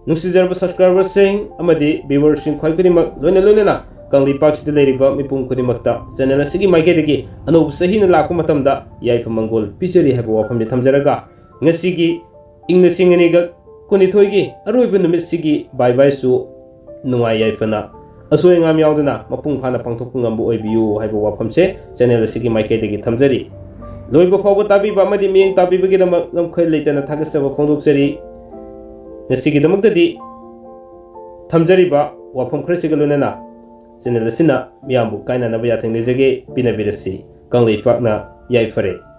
ꯅꯨꯡꯁꯤꯖꯔꯕ subscriberꯁꯤꯡ ꯑꯃꯗꯤ viewerꯁꯤꯡ ꯈ꯭ꯋꯥꯏ ꯈꯨꯗꯤꯡꯃꯛ, ꯂꯣꯏꯅ ꯂꯣꯏꯅꯅ ꯀꯪꯂꯩꯄꯥꯛꯁꯤꯗ ꯂꯩꯔꯤꯕ ꯃꯤꯄꯨꯝ ꯈꯨꯗꯤꯡꯃꯛꯇ channel ꯑꯁꯤꯒꯤ ꯃꯥꯏꯀꯩꯗꯒꯤ ꯑꯅꯧꯕ ꯆꯍꯤꯅ ꯂꯥꯛꯄ ꯃꯇꯝꯗ ꯌꯥꯏꯐ ꯃꯪꯒꯣꯜ ꯄꯤꯖꯔꯤ ꯍꯥꯏꯕ ꯋꯥꯐꯝꯁꯤ ꯊꯝꯖꯔꯒ, ꯉꯁꯤꯒꯤ ꯏꯪ ꯂꯤꯁꯤꯡ ꯑꯅꯤꯒ ꯀꯨꯟꯅꯤꯊꯣꯏꯒꯤ ꯑꯔꯣꯏꯕ ꯅꯨꯃꯤꯠꯁꯤꯒꯤ ꯕꯥꯏ ꯕꯥꯏꯁꯨ ꯅꯨꯡꯉꯥꯏ ꯌꯥꯏꯐꯅ, ꯑꯁꯣꯏ ꯑꯉꯥꯝ ꯌꯥꯎꯗꯅ ꯃꯄꯨꯡ ꯐꯥꯅ ꯄꯥꯡꯊꯣꯛꯄ ꯉꯝꯕ ꯑꯣꯏꯕꯤꯌꯨ ꯍꯥꯏꯕ ꯋꯥꯐꯝꯁꯦ channel ꯑꯁꯤꯒꯤ ꯃꯥꯏꯀꯩꯗꯒꯤ ꯊꯝꯖꯔꯤ꯫ ꯂꯣꯏꯕ ꯐꯥꯎꯕ ꯇꯥꯕꯤꯕ ꯑꯃꯗꯤ ꯃꯤꯠꯌꯦꯡ ꯇꯥꯕꯤꯕꯒꯤꯗꯃꯛ ꯉꯝꯈꯩ ꯂꯩꯇꯅ ꯊꯥꯒꯠꯆꯕ ꯐꯣꯡꯗꯣꯛꯆꯔꯤ꯫ ꯉꯁꯤꯒꯤꯗꯃꯛꯇꯗꯤ ꯊꯝꯖꯔꯤꯕ ꯋꯥꯐꯝ ꯈꯔꯁꯤꯒ ꯂꯣꯏꯅꯅ channel ꯑꯁꯤꯅ ꯃꯤꯌꯥꯝꯕꯨ ꯀꯥꯏꯅꯅꯕ ꯌꯥꯊꯪ ꯅꯤꯖꯒꯦ꯫ ꯄꯤꯅꯕꯤꯔꯁꯤ꯫ ꯀꯪꯂꯩꯄꯥꯛꯅ ꯌꯥꯏꯐꯔꯦ꯫